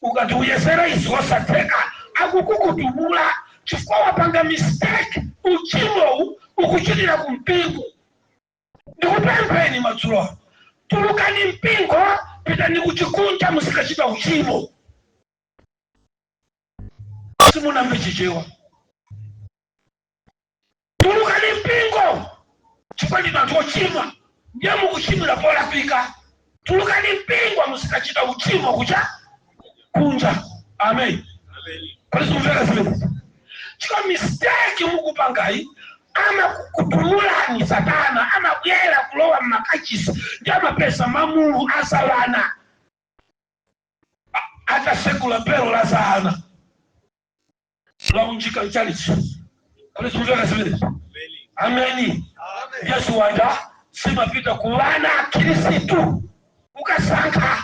[SPEAKER 4] ukati uyesere izi osatheka, akukukutumula chifukwa wapanga mistake. Uchimowu ukuchitira ku mpingo. Ndikupempheni madzulo ano, tulukani mpingo, pitani kuchikunja, musikachita uchimo. Simunamve Chichewa? Tulukani mpingo chifukwa ndinu anthu ochimwa, ndiye mukuchimwira polakwika. Tulukani mpingo, musikachita uchimo kucha kunja. Amen. Kodi zikumveka zimenezi? Chifukwa mistake mukupangayi, amakukutumulani satana, amabwera kulowa mmakachisi ndi amapesa mamulu azawana atasekula belo la zaana launjika mchalichi. Kodi zikumveka zimenezi? Ameni. Yesu wanda simapita kuwana akhirisitu ukasankha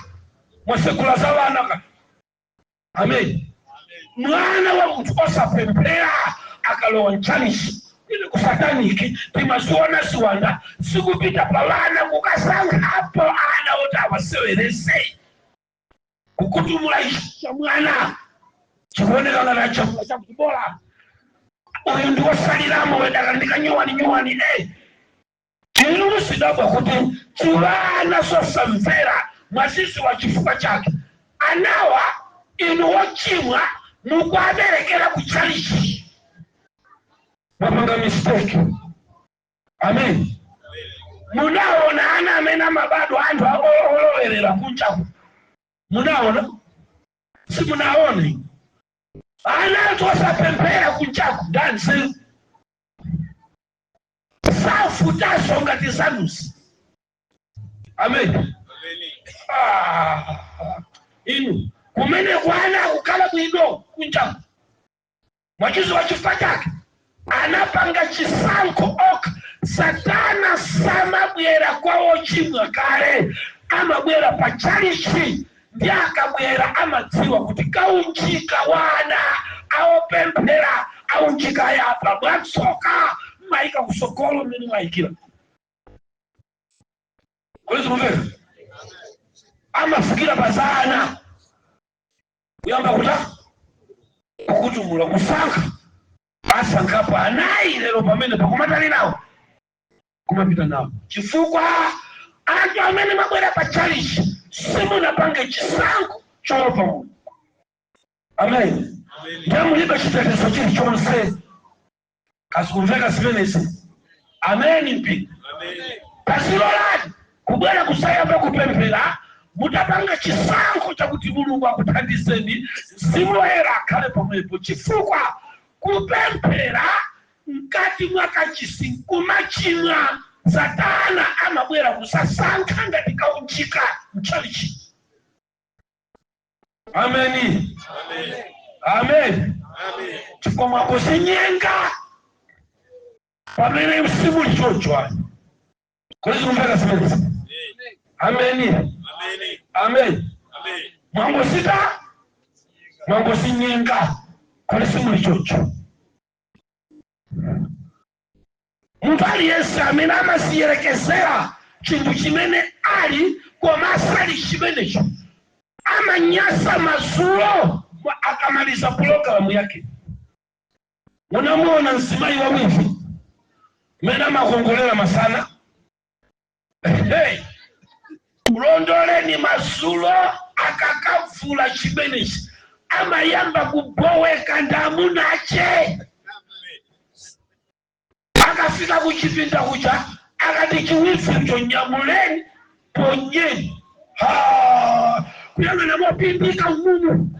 [SPEAKER 4] mwasekula za wana ka. Amen. Mwana wa munthu osapemphera akalowa mchalichi ili ku satanic, timaziona ziwanda zikupita pa vana kukasankhapo ana oti awasewerese, kukutumula ichi cha mwana chikuoneka ngati achakula chakubola. Uyu ndi wosaliramo wedaka ndikanyowani nyowani. Inu musidabwa kuti chiwana zosamvera mwaziziwa chifukwa chake anawa inu wochimwa mukuaberekera kuchalichi, mwapanga mistake. Amen. Munaona ana amene amabadwa anthu olowerera kunjaku? Munaona? Simunaone? Ana anthu osapemphera kunjaku ndanzeru safutaso ngati zanuzi. Amen. Ah, inu Kumene kwana akukhala bwino kunjaku. Mwachiziwa chifukwa chake anapanga chisankho okha. Satana samabwera kwa ochimwa kale, amabwera pa chalichi. Ndi akabwera amadziwa kuti kaunjika wana aopemphera aunjika yapa. Mwatsoka mmayika kusokolo mmene mwayikira kwezi mumvera, amafikira pazana kuyamba kuta kukutumula kusankha. Asankhapo anayi lero pamene pakumatali nawo kumapita nawo, chifukwa anthu amene mabwera pa chalichi simunapange chisankho choopa Mulungu. Amen. Ndiye mulibe chitetezo chilichonse. Kazikumveka zimenezi? Ameni mpi pasilolani kubwera kusayamba kupemphera mutapanga chisankho chakuti Mulungu akuthandizeni, Mzimu Woyera akhale pomwepo, chifukwa kupemphera mkati mwa kachisi nkumachimwa, Satana amabwera kusasankha ngati kaunjika mchalichi. Ameni, amen. Chifukwa mwakuzinyenga pamene simuli choncho ayi. Kodi zikumveka zimenezi? Ameni, amen. Mwangosita mwangosinyenga, kodi simuli choncho. Munthu aliyense amene amasiyerekezera chinthu chimene ali koma asali chimenecho amanyasa madzulo akamaliza pulogalamu yake. Munamuona mzimayi wa weave mmene amakongolera masana? Hey, mulondoleni madzulo akakavula chimenechi, amayamba kuboweka ndi amuna ache. Akafika kuchipinda kucha akati, "Chiweave nyamuleni, ponyeni." Ha, kuyang'ana mopindika umumu,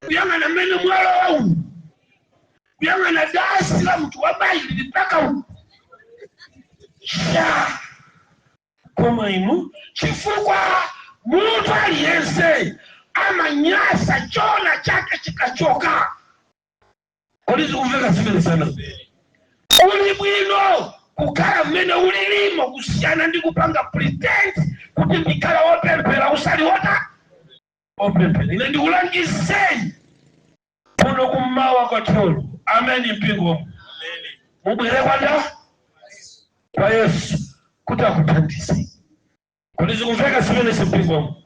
[SPEAKER 4] kuyang'ana mmene mwalowa umu, kuyang'ana dasi la mtu wa mayi lili mpaka umu sha. Koma inu, chifukwa munthu aliyense amanyasa chona chake chikachoka. Kodi zikumveka zimene sana? Uli bwino kukhala mmene ulilimo kusiyana ndi kupanga pretend kuti ndikhala wopemphera usali wota opemphera. Ine ndikulangizeni kuno kummawa kwa Thyolo. Ameni mpingo. Mubwere kwanda kwa Yesu kuti akuthandize. Kodi zikumveka zimene simpingomo?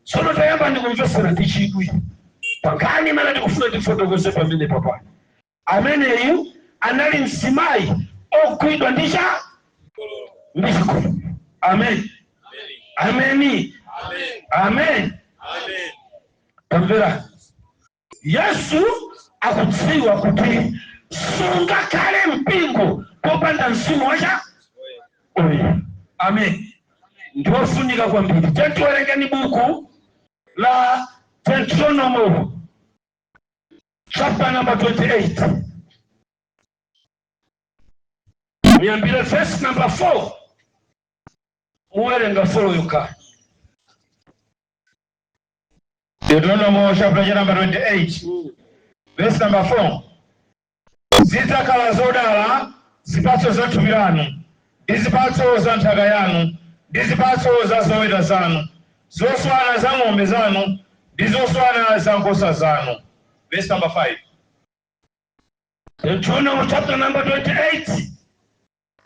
[SPEAKER 4] Tsono tayamba ndikumvesera ndi chidwi pankhani imene ndikufuna ndifotokoze pamene papano. Ameneyu anali mzimayi ogwidwa ndi cha ndi chigololo. Amen, ameni, amen. Tamvera, Yesu akudziwa kuti sungakhale mpingo popanda mzimu wacha oyo. Amen. Ndiofunika kwambiri. Tentiwerengeni buku la Deuteronomy chapter number 28, muyambire verse number 4, muwerenga 4 yokha.
[SPEAKER 3] Deuteronomy chapter cha number 28, verse number 4. Zidzakhala zodala zipatso za thupi lanu, ndi zipatso za nthaka yanu, ndi zipatso za zoweta zanu, zoswana za ng'ombe zanu ndi zoswana za nkhosa zanu. Verse number 5.
[SPEAKER 4] Deuteronomy chapter number 28,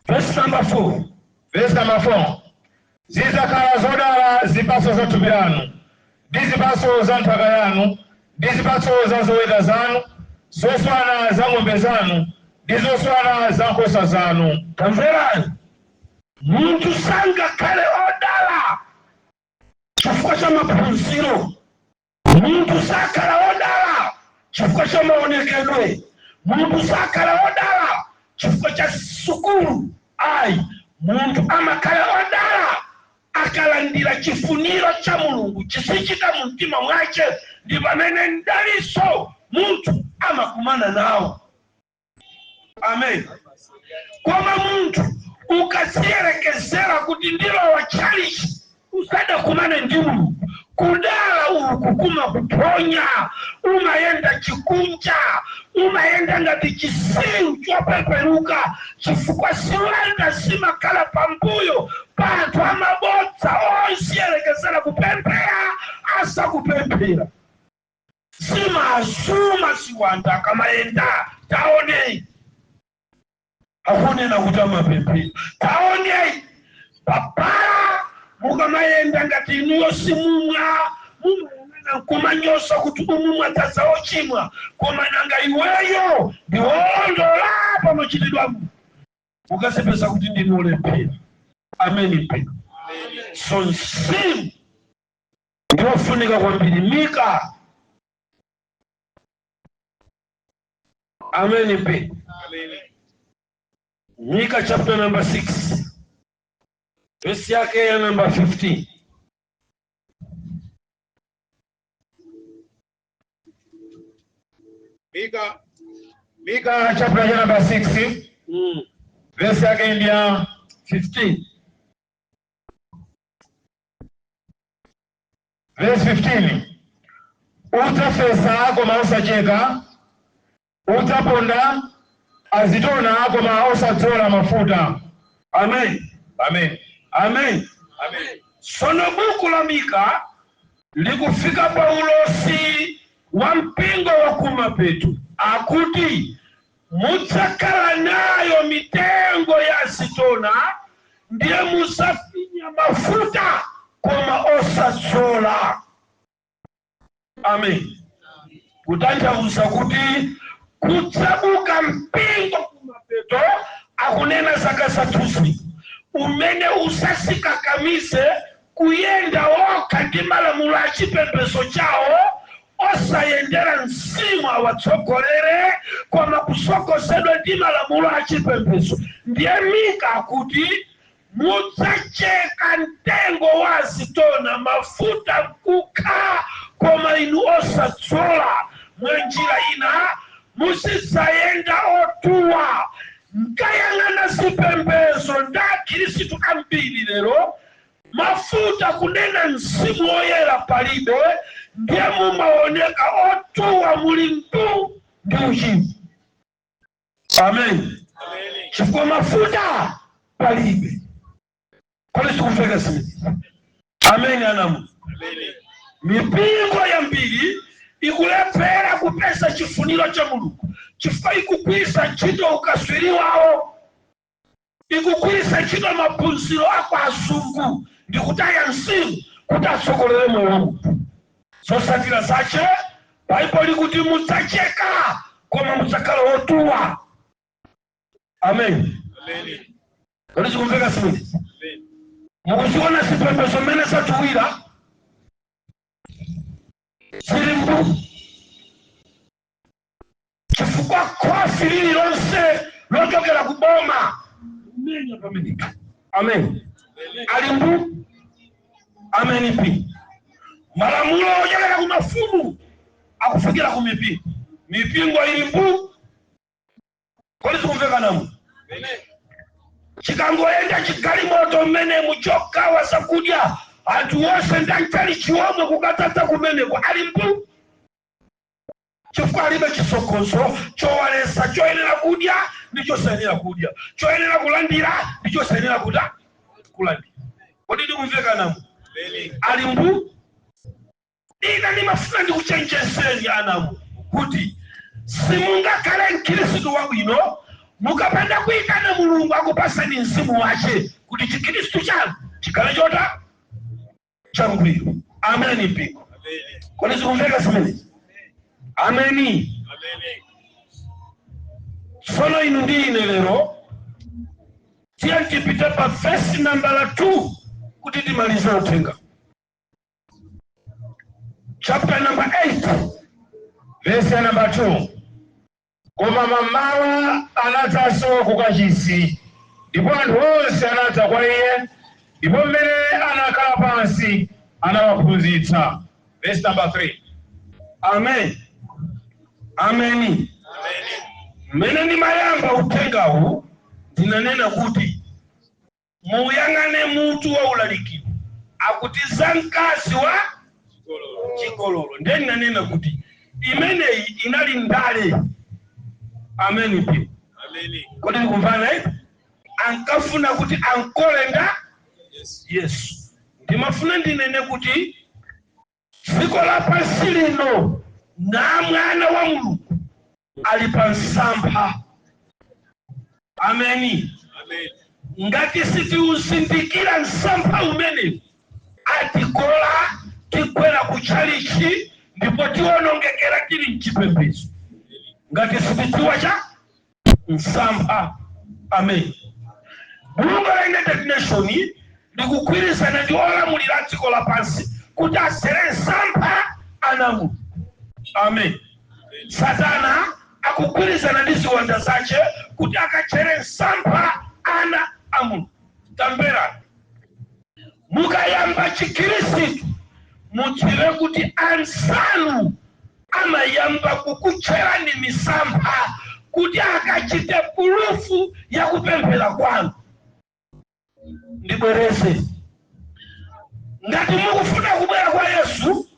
[SPEAKER 4] verse number 4.
[SPEAKER 3] Verse number 4. Zidzakhala zodala zipatso za thupi lanu, ndi zipatso za nthaka yanu, ndi zipatso za zoweta zanu, zoswana za ng'ombe zanu ndi zoswana za nkhosa zanu.
[SPEAKER 4] Tamverani, munthu sangakhale odala chifukwa cha maphunziro, munthu sakhala odala chifukwa cha maonekedwe, munthu sakhala odala chifukwa cha sukulu ayi. Munthu amakhala odala akalandira chifuniro cha Mulungu chisichita mu mtima mwache, ndi pamene mdaliso munthu amakumana nawo. Amen. Koma munthu ukaziyerekezera kuti ndilowa chalichi usadakumane ndi Mulungu, Kudala uku kumakuponya, umayenda chikunja, umayenda ngati chisiru chopeperuka, chifukwa siwanda simakhala pambuyo pa anthu amabodza onse yerekezera kupemphera asakupemphera. Simasuma siwanda akamayenda. Taonei akunena kuti amapemphera. Taonei papala mukamayenda ngati inuyo simumwa, mumayang'ana nkumanyosa kuti umumwa tadzaochimwa, koma nanga iweyo ndiwolondola pamachitidwamo, ukazipeza kuti ndinu olephera. Ameni mpingo. So mzimu ndiofunika kwambiri. Mika. Ameni mpingo. Mika chapter number 6, verse yake ya number 15.
[SPEAKER 3] Mika chapter cha number 6, verse yake ndi ya
[SPEAKER 4] 15.
[SPEAKER 3] Verse 15: udzafesa koma osacheka, udzaponda azitona koma osadzola mafuta.
[SPEAKER 4] Amen.
[SPEAKER 3] Amen.
[SPEAKER 4] Amen.
[SPEAKER 3] Amen.
[SPEAKER 4] Sono buku la Mika likufika pa ulosi wa mpingo wa kumapeto, akuti mudzakhala nayo mitengo ya azitona, ndiye muzafinya mafuta koma osadzola. Amen. Kutanthauza kuti kudzabuka mpingo kumapeto, akunena zaka zathuzi, umene usasikakamize kuyenda wokha ndi malamulo a chipembedzo chawo, osayendera mzimu awatsogolere, koma kusogozedwa ndi malamulo a chipembedzo. Ndiye Mika akuti mudzacheka mtengo wa azitona, mafuta nkukha, koma inu osadzola. Mwa njira ina muzidzayenda otuwa. Nkayang'ana zipembedzo nda akhristu ambiri lero, mafuta kunena mzimu woyera palibe, ndiye mumaoneka otuwa, muli mtu ndi uchimo. Amen. Chifukwa mafuta palibe. Kodi sikumveka zimene? Amen anamu. Mipingo yambiri ikulephera kupeza chifuniro cha Mulungu chifukwa ikugwiritsa ntchito ukaswiri wawo, ikugwiritsa ntchito maphunziro ako azungu ndi kutaya mzimu kuti atsogolere moyo wa munthu. Zotsatira zache, Baibulo likuti mudzacheka koma mudzakhala wotuwa. Amen. Kodi zikumveka zimenezi? Mukuziona zipembedzo mmene zatuwira, zili mbu, chifukwa khofi lililonse lochokera ku boma menya pamenepo. Amen. Ali mbu. Amen pi. Malamulo ochokera ku mafumu akufikira ku mipingo, mipingo ili mbu. Kodi zikumveka namu? Chikangoyenda chigalimoto mmene muchokawa zakudya, anthu wonse ndantali chiomwe kukadzadza kumeneko, ali mbu, chifukwa alibe chisokozo chowalesa choyenera kudya ndi chosayenera kudya, choyenera kulandira ndi chosayenera kuda kulandira. Kodi ndikumveka namu? Ali mbu. Ine ndimafuna ndikuchenjezeni anamu kuti simungakhale mkhristu wabwino mukapanda kuyitana Mulungu akupasani mzimu wace kuti chikhristu chanu chikhale chota changwiro. Ameni mpingo. Kodi zikumveka zimenezi? Ameni. Tsono inu ndi ine lero tiye tipite pa vesi nambala 2 kuti timalize uthenga. Chapter number 8,
[SPEAKER 3] verse ya number 2: koma mamawa anadzanso ku kachisi, ndipo anthu onse anadza kwa iye, ndipo mmene anakhala pansi anawaphunzitsa. Verse number 3.
[SPEAKER 4] Amen. Ameni. Mmene ndimayamba uthengawu ndinanena kuti muyang'ane mutu wa ulalikiro, akuti za mkazi wa Chigololo. Ndiye ndinanena kuti imeneyi inali ndale. Ameni pi. Kodi tikumvana ipi? Ankafuna kuti ankole nda Yesu. Ndimafuna ndinene kuti dziko lapansi lino na mwana wa Mulungu ali pa msampha. Ameni. Ngati sitiuzindikira msampha umenewu, atikola tigwera kutchalichi ndipo tionongekera tili mchipembedzo ngati sitidziwa cha msampha. Amen. Bungwe la United Nation likugwirizana ndi olamulira dziko lapansi kuti asere msampha ana Mulungu. Amen. Satana akugwirizana ndi ziwanda zace kuti akachere msampha ana a Mulungu. Tamverani, mukayamba chikhirisitu mudziwe kuti anzanu amayamba kukutcherani misampha kuti akachite proof ya kupemphera kwanu. Ndibwereze, ngati mukufuna kubwera kwa Yesu,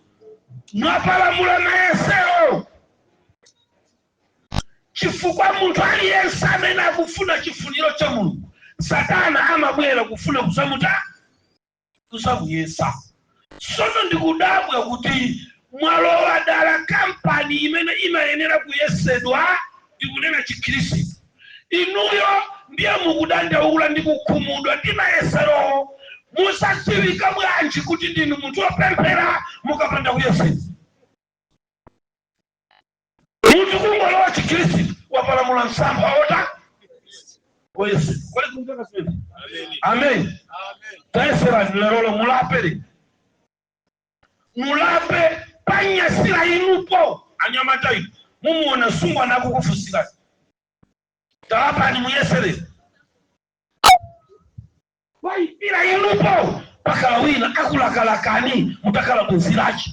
[SPEAKER 4] mwapalamula mayesero, chifukwa munthu aliyense amene akufuna chifuniro cha Mulungu, Satana amabwera kufuna kuzamuta kuzamuyesa. Tsono ndikudabwa kuti mwalowa dala kampani imene imayenera kuyesedwa, ndikunena chikhristu. Inuyo ndiye mukudandaula ndi kukhumudwa ndi mayeserowo. Musadziwika bwanji kuti ndinu munthu wopemphera mukapanda kuyesedwa? Munthu kungolowa chikhristu wapalamula msampha ota oyesedwa. Kodi kumveka zimene? Amen. Tayeserani lerolo, mulapere, mulape panyasira inupo. Anyamata inu, mumuona sungwana akukufusirani, talapani muyeserere. Waipira inupo, pakala wina akulakalakani mutakala bwenzi lace.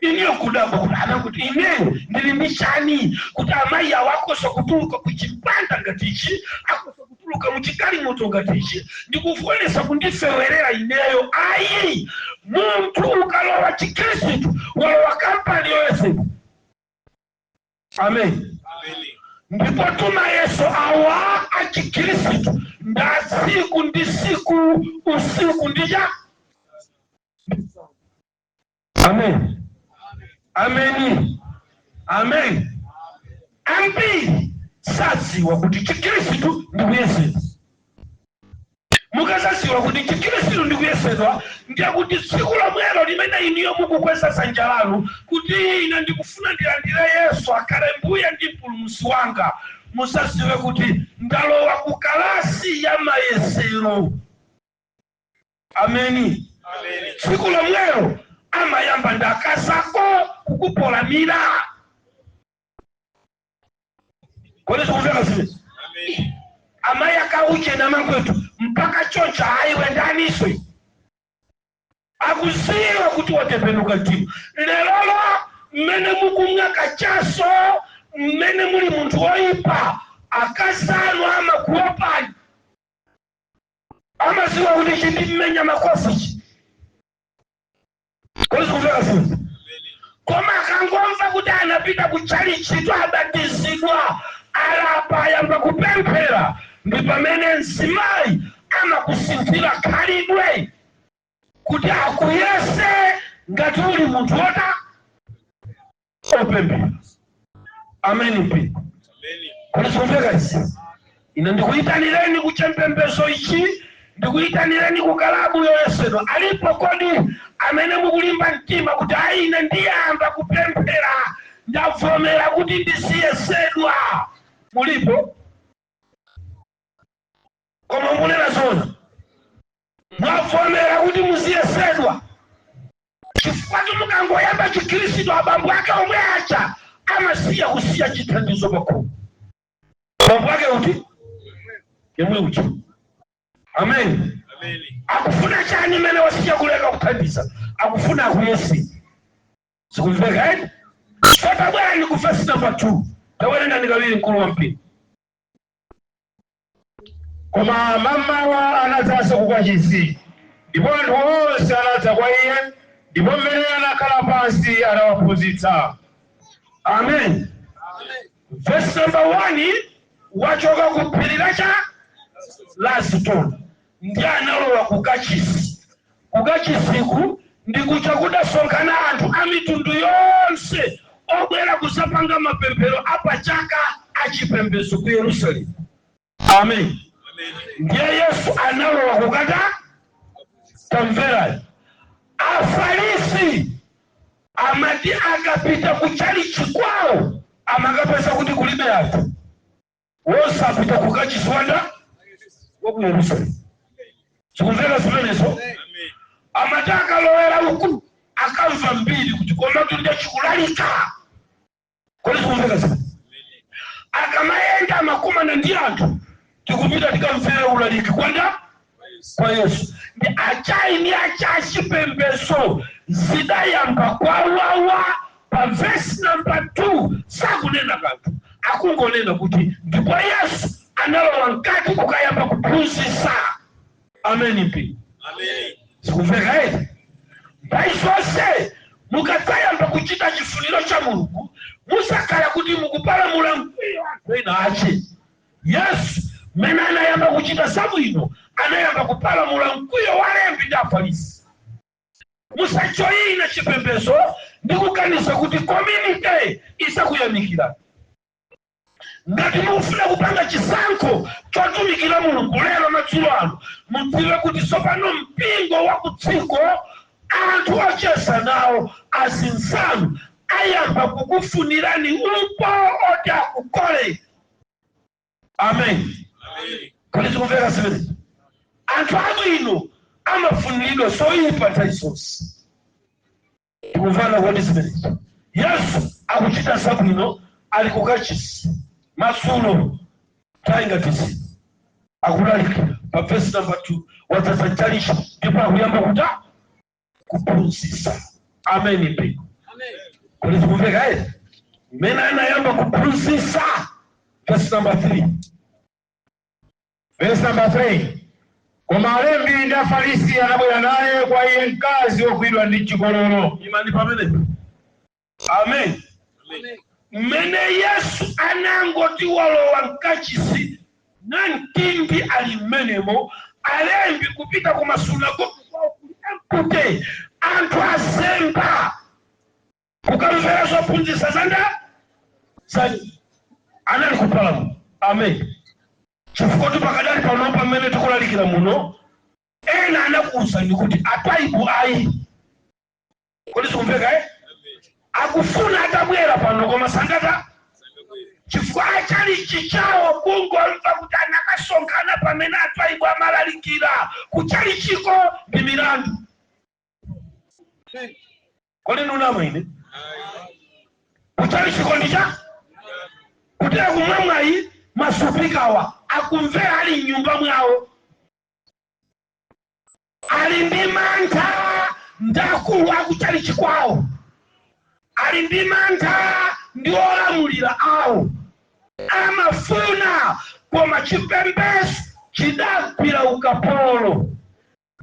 [SPEAKER 4] Iniyo kudabwa kuti ana kuti ineyo ndili ndi chani kuti amayi awo akosa kutuluka kuchipanda ngati ichi, akosa kutuluka muchikalimoto ngati ichi, ndikufuonesa kundifewerera ineyo? Ayi, munthu ukalowa chikhristu walowa kampani yoyesedwa. Amen. Ndipo tumayeso awa achikhristu nda tsiku ndi siku, usiku ndi cha. Amen, ameni, amen. Ambiri sadziwa kuti chikhristu ndi kuyesedwa. Mukazadziwa kuti chikhristu ndi kuyesedwa, ndiye kuti tsiku lomwelo limene iniyo mukukweza dzanja lanu kuti ine ndikufuna ndilandire Yesu akhale mbuye ndi mpulumutsi wanga, musadziwe kuti ndalowa ku kalasi ya mayesero. Ameni. Tsiku lomwelo amayamba ndi akazako kukupolamira. Kodi zikumveka zimene? Amayi akauchena makwetu mpaka choncha ayiwe ndaniso akuziwa kuti watembenuka mtima. Lerolo mmene mukumwa kachaso, mmene muli munthu woyipa, akazanu amakuopani, amaziwa kuti chindi mmenya makofi. Kodi zikumveka zimene? Koma akangomva kuti anapita ku chalichito, abatizidwa, alapa, ayamba kupemphera, ndi pamene mzimayi amakusinthira khalidwe kuti akuyese ngati uli munthu wota opemphera. Ameni pi. Kodi zikumveka izi? Ine ndikuyitanireni kuchempembezo ichi, ndikuyitanireni ku kalabu yoyesedwa. Alipo kodi amene mukulimba mtima kuti ayi, ine ndiyamba kupemphera, ndavomera kuti ndisiyesedwa? Mulipo? Koma munena zona, mwavomera kuti muziyesedwa? Chifukwa mukangoyamba chikhristu, abambo ake omwe acha amasiya kusiya chithandizo pakhomo. Bambo ake kuti yemwe ucha. Amen. Akufuna chani mene wasiya kuleka kuthandiza? Akufuna akuyese. Zikumveka edi? So tabwera ku verse number 2. Tawerenga ndikawiri, mkulu wa mpingo.
[SPEAKER 3] Koma mamawa anadzanso ku kachisi, ndipo anthu onse anadza kwa iye, Ndipo mmene anakhala pansi anawaphunzitsa.
[SPEAKER 4] Amen. Verse number 1, wachoka ku phiri lacha la Zitona ndi analowa ku kachisi. Ku kachisiku ndi kuja kudasonkhana anthu a mitundu yonse obwera kusapanga mapemphero apachaka achipembedzo ku Yerusalemu. Amen. Ndiye Yesu analowa kukata. Tamverani, Afarisi amati akapita kuchalichi kwawo amakapeza kuti kulibe anthu, wonse apita kukachisi wanda wa ku Yerusalemu. Zikumveka zimenezo? Amati akalowera uku akamva mbiri kuti koma tulija chikulalika. Kodi zikumveka zimene? Akamayenda amakumana ndi anthu, tikupita tikamvere ulaliki kwanda kwa Yesu. Ndi achayi achachipembedzo zidayamba kwawawa. Pa vesi namba 2 sakunena kanthu, akungonena kuti ndipo Yesu analowa mkati kukayamba kuphunzitsa. Ameni mpi? Zikumveka eti? Nthawi zonse mukadzayamba kuchita chifuniro cha Mulungu, musakhala kuti mukupalamula mkwiyo anthu ena ache. Yesu mmene anayamba kuchita zabwino anayamba kupalamula mkwiyo wa lembi ndi Afarisi. Musajoyina chipembedzo ndi kuganiza kuti community isakuyamikira. Ngati mukufuna kupanga chisankho chotumikira Mulungu lero madzulo ano, mudziwe kuti tsopano mpingo wa kudziko, anthu ocheza nawo, azinzanu ayamba kukufunirani upo oti akukole. Amen. Kodi zikumveka zimenezi? Anthu abwino amafuniridwa zoyipa nthawi zonse. Tikumvana kodi zimenezi? Yesu akuchita zabwino ali kukachisi madzulo, nthawi ngati zino, akulalikira. Pa vesi namba 2, wadzaza mchalichi ndipo akuyamba kuta kuphunzitsa. Amen mpingo? Kodi zikumveka eti? Mmene anayamba kuphunzitsa, vesi namba 3.
[SPEAKER 3] Verse number 3, Koma alembi ndi Afarisi anabwera naye kwa iye mkazi wogwidwa ndi chigololo.
[SPEAKER 4] Imani pamenepo. Amen. Mmene Yesu anangoti walowa mkachisi, namtindi ali mmenemo, alembi kupita ku masunagoge kwawo kuli empty, anthu azemba kukamvera zophunzitsa zanda zani anali kupalamu. Amen. Chifukwa kuti pakadali pano pamene tikulalikira muno, ena anakuwuzani kuti atwaibu ayi. Kodi zikumveka eh? Akufuna atabwera pano koma sangata, chifukwa achalichi chawo kungomva kuti anakasonkhana pamene atwaibu amalalikira kuchalichiko ndi milandu. Kodi ndunamo ine? Kuchalichiko ndicha kutera kumwamwayi, masupikawa akumvera ali mnyumba mwawo, ali ndi mantha ndi akulu akuchalichi kwawo, ali ndi mantha ndi olamulira awo, amafuna koma chipembedzo chidagwira ukapolo.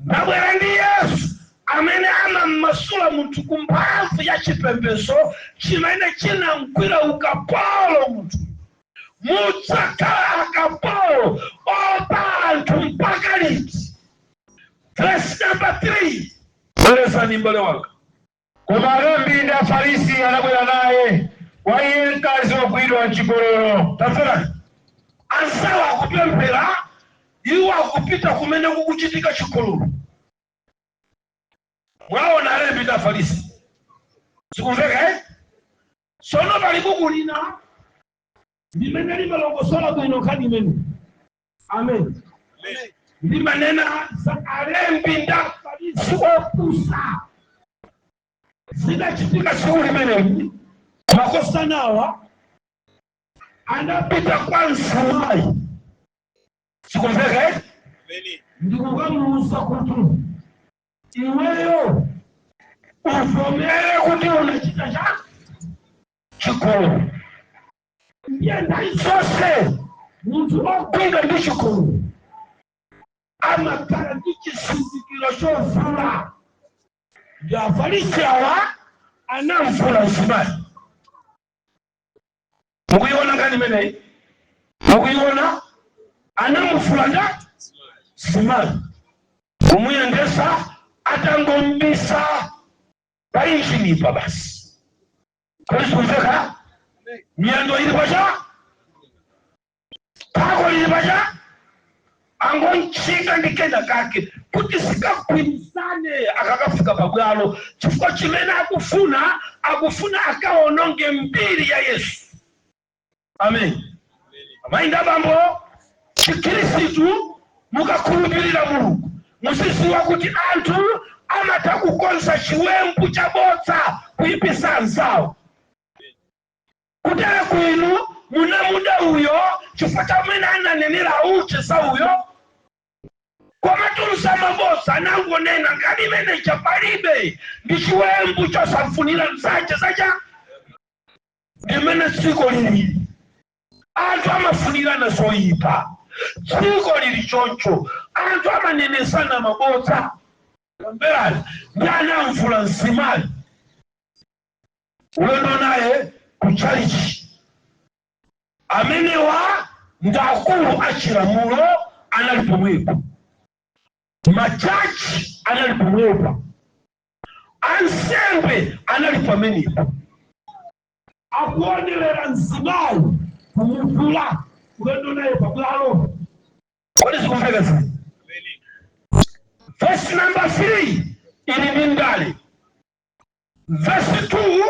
[SPEAKER 4] Ndabwera ndi Yesu amene amammasula munthu ku mphamvu ya chipembedzo chimene chinamgwira ukapolo munthu. Mudzakhala akapolo opa anthu mpaka liti? Verse number 3, bwerezani mbale wanga.
[SPEAKER 3] Koma alembi ndi Afarisi anabwera naye kwa iye mkazi wogwidwa mchigololo.
[SPEAKER 4] Tamverani, anzawo akupemphera, iwo akupita kumene kukuchitika chigololo. Mwaona alembi ndi Afarisi? Zikumveka eh? Sono pali buku lina limene limalongosola bwino nkhani imene. Amen. Limanena za alembi ndi Afarisi opusa. Zidachitika tsiku limeneli, makosanawa anapita kwa mzimayi. Sikumveka eh? Ndikukamuuza kuti iweyo uvomere kuti unachita cha chigololo. Ndiye nthawi zonse munthu ogwidwa ndi chigololo amakhala ndi chizindikiro chovula. Ndi Afarisi awa anamvula mzimayi. Mukuiona nkhani imeneyi? Mukuiona? Anamuvula nda mzimayi, kumuyendesa atangombisa pa injinipa basi. Kodi sikumveka? Miyendo ili pacha, phako lili pacha, angontchinga ndi kena kake kuti sikagwirizane akakafika pabwalo, chifukwa chimene akufuna, akufuna akaononge mbiri ya Yesu. Amen. Amayi ndi abambo, Chikhristu mukakhulupirira Mulungu, muziziwa kuti anthu amatha kukonza chiwembu chabodza kuyipisa anzawo. Kutera kwinu munamuda uyo chifukwa chamene ananenera uche sa uyo, koma tulusa mabodza anangonena ngati imeneja palibe, ndi chiwembu chosamfunira mzache zacha. Ndimene dziko lilili, anthu amafunirana zoyipa. Dziko lili choncho, anthu amanenesana mabodza. Mverani, ndi anamvula mzimayi, ulendo naye ku chalichi. Amenewa ndi akulu achilamulo anali pomwepo, majaji anali pomwepo, ansembe anali pamenepo, akuonerera mzimayi kumuvula, ulendo naye pabwalo. Kodi zikumveka zii? Verse number 3 ili ndi ndale. Verse 2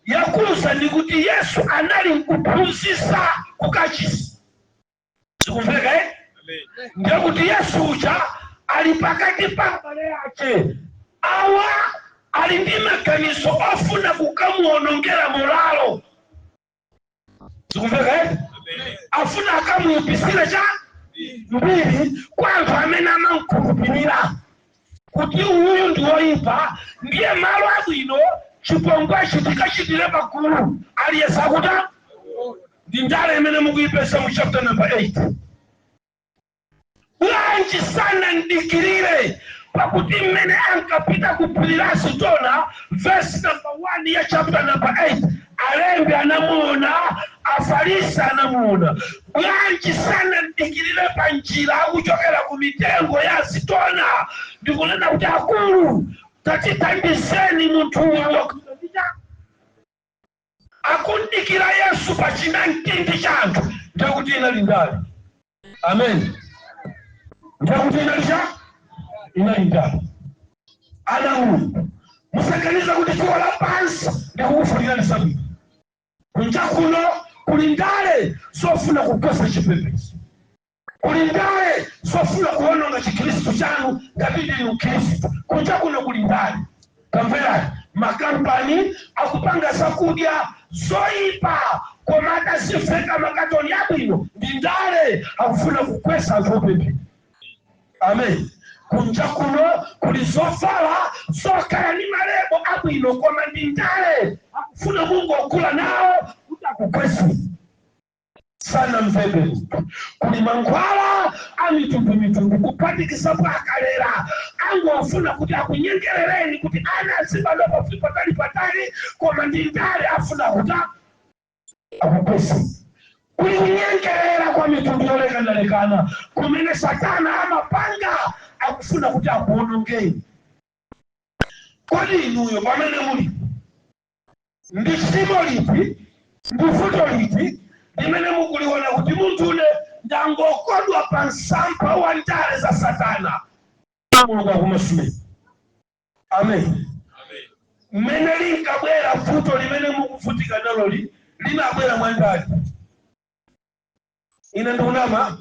[SPEAKER 4] yakuza ndi kuti Yesu anali nkuphunzitsa kukachisi. Zikumveka, eh? Ndiye kuti Yesu uja ali pakati pa abale ake awa, ali ndi maganizo ofuna kukamuonongera moralo. Zikumveka, eh? Afuna akamuyipisire cha mbiri kwa anthu amene amankhulupirira kuti uyu ndi woyipa. Ndiye malo abwino chipongwechi tikachitire pagulu, aliyense akuta. Ndi ndale imene mukuyipeza mu chapter number 8. Bwanji sanandikirire? Pakuti mmene ankapita ku phiri la Azitona, verse number 1 ya chapter number 8, alembi anamuona, Afarisi anamuona. Bwanji sanandikirire pa njira akuchokera ku mitengo ya Azitona ndikunena kuti, "Akulu, tatithandizeni, munthu uyu akundikira Yesu pa chinamtindi cha anthu"? Ndekuti inali ndale. Amen. Ndekuti inali cha inali ndale. Ana Mulungu, musaganiza kuti dziko lapansi ndikukufunirani zabwino. Kunja kuno kuli ndale zofuna kugwetsa chipembedzo, kuli ndale zofuna kuwononga Chikhristu chanu ngati ndili Mkhristu. Kunja kuno kuli ndale. Tamverani, makampani akupanga zakudya zoyipa koma ataziveka makatoni abwino, ndi ndale, akufuna kugwetsa anthu opemphera. Amen. Kunja kuno kuli zovala zokhala ndi ma label abwino, koma ndi ndale, akufuna mungogula nawo kuti akugwetseni. Sanamvebe munthu. Kuli mankhwala a mitundumitundu kuphatikizapo akalera, angofuna kuti akunyengerereni kuti ana azibadwa pafupi patali patali, koma ndi ndale, afuna kuti akugwetseni. Kuli kunyengerera kwa mitundu yolekanalekana kumene Satana amapanga, akufuna kuti akuonongeni. Kodi inuyo pamene muli, ndi tchimo lipi, ndi vuto liti limene mukuliona kuti munthu une ndangokodwa pa msampha wa ndale za Satana? Mulungu akumasuleni. Amen. Mmene linkabwera vuto limene mukuvutika naloli, limabwera mwandani? Ine ndikunama?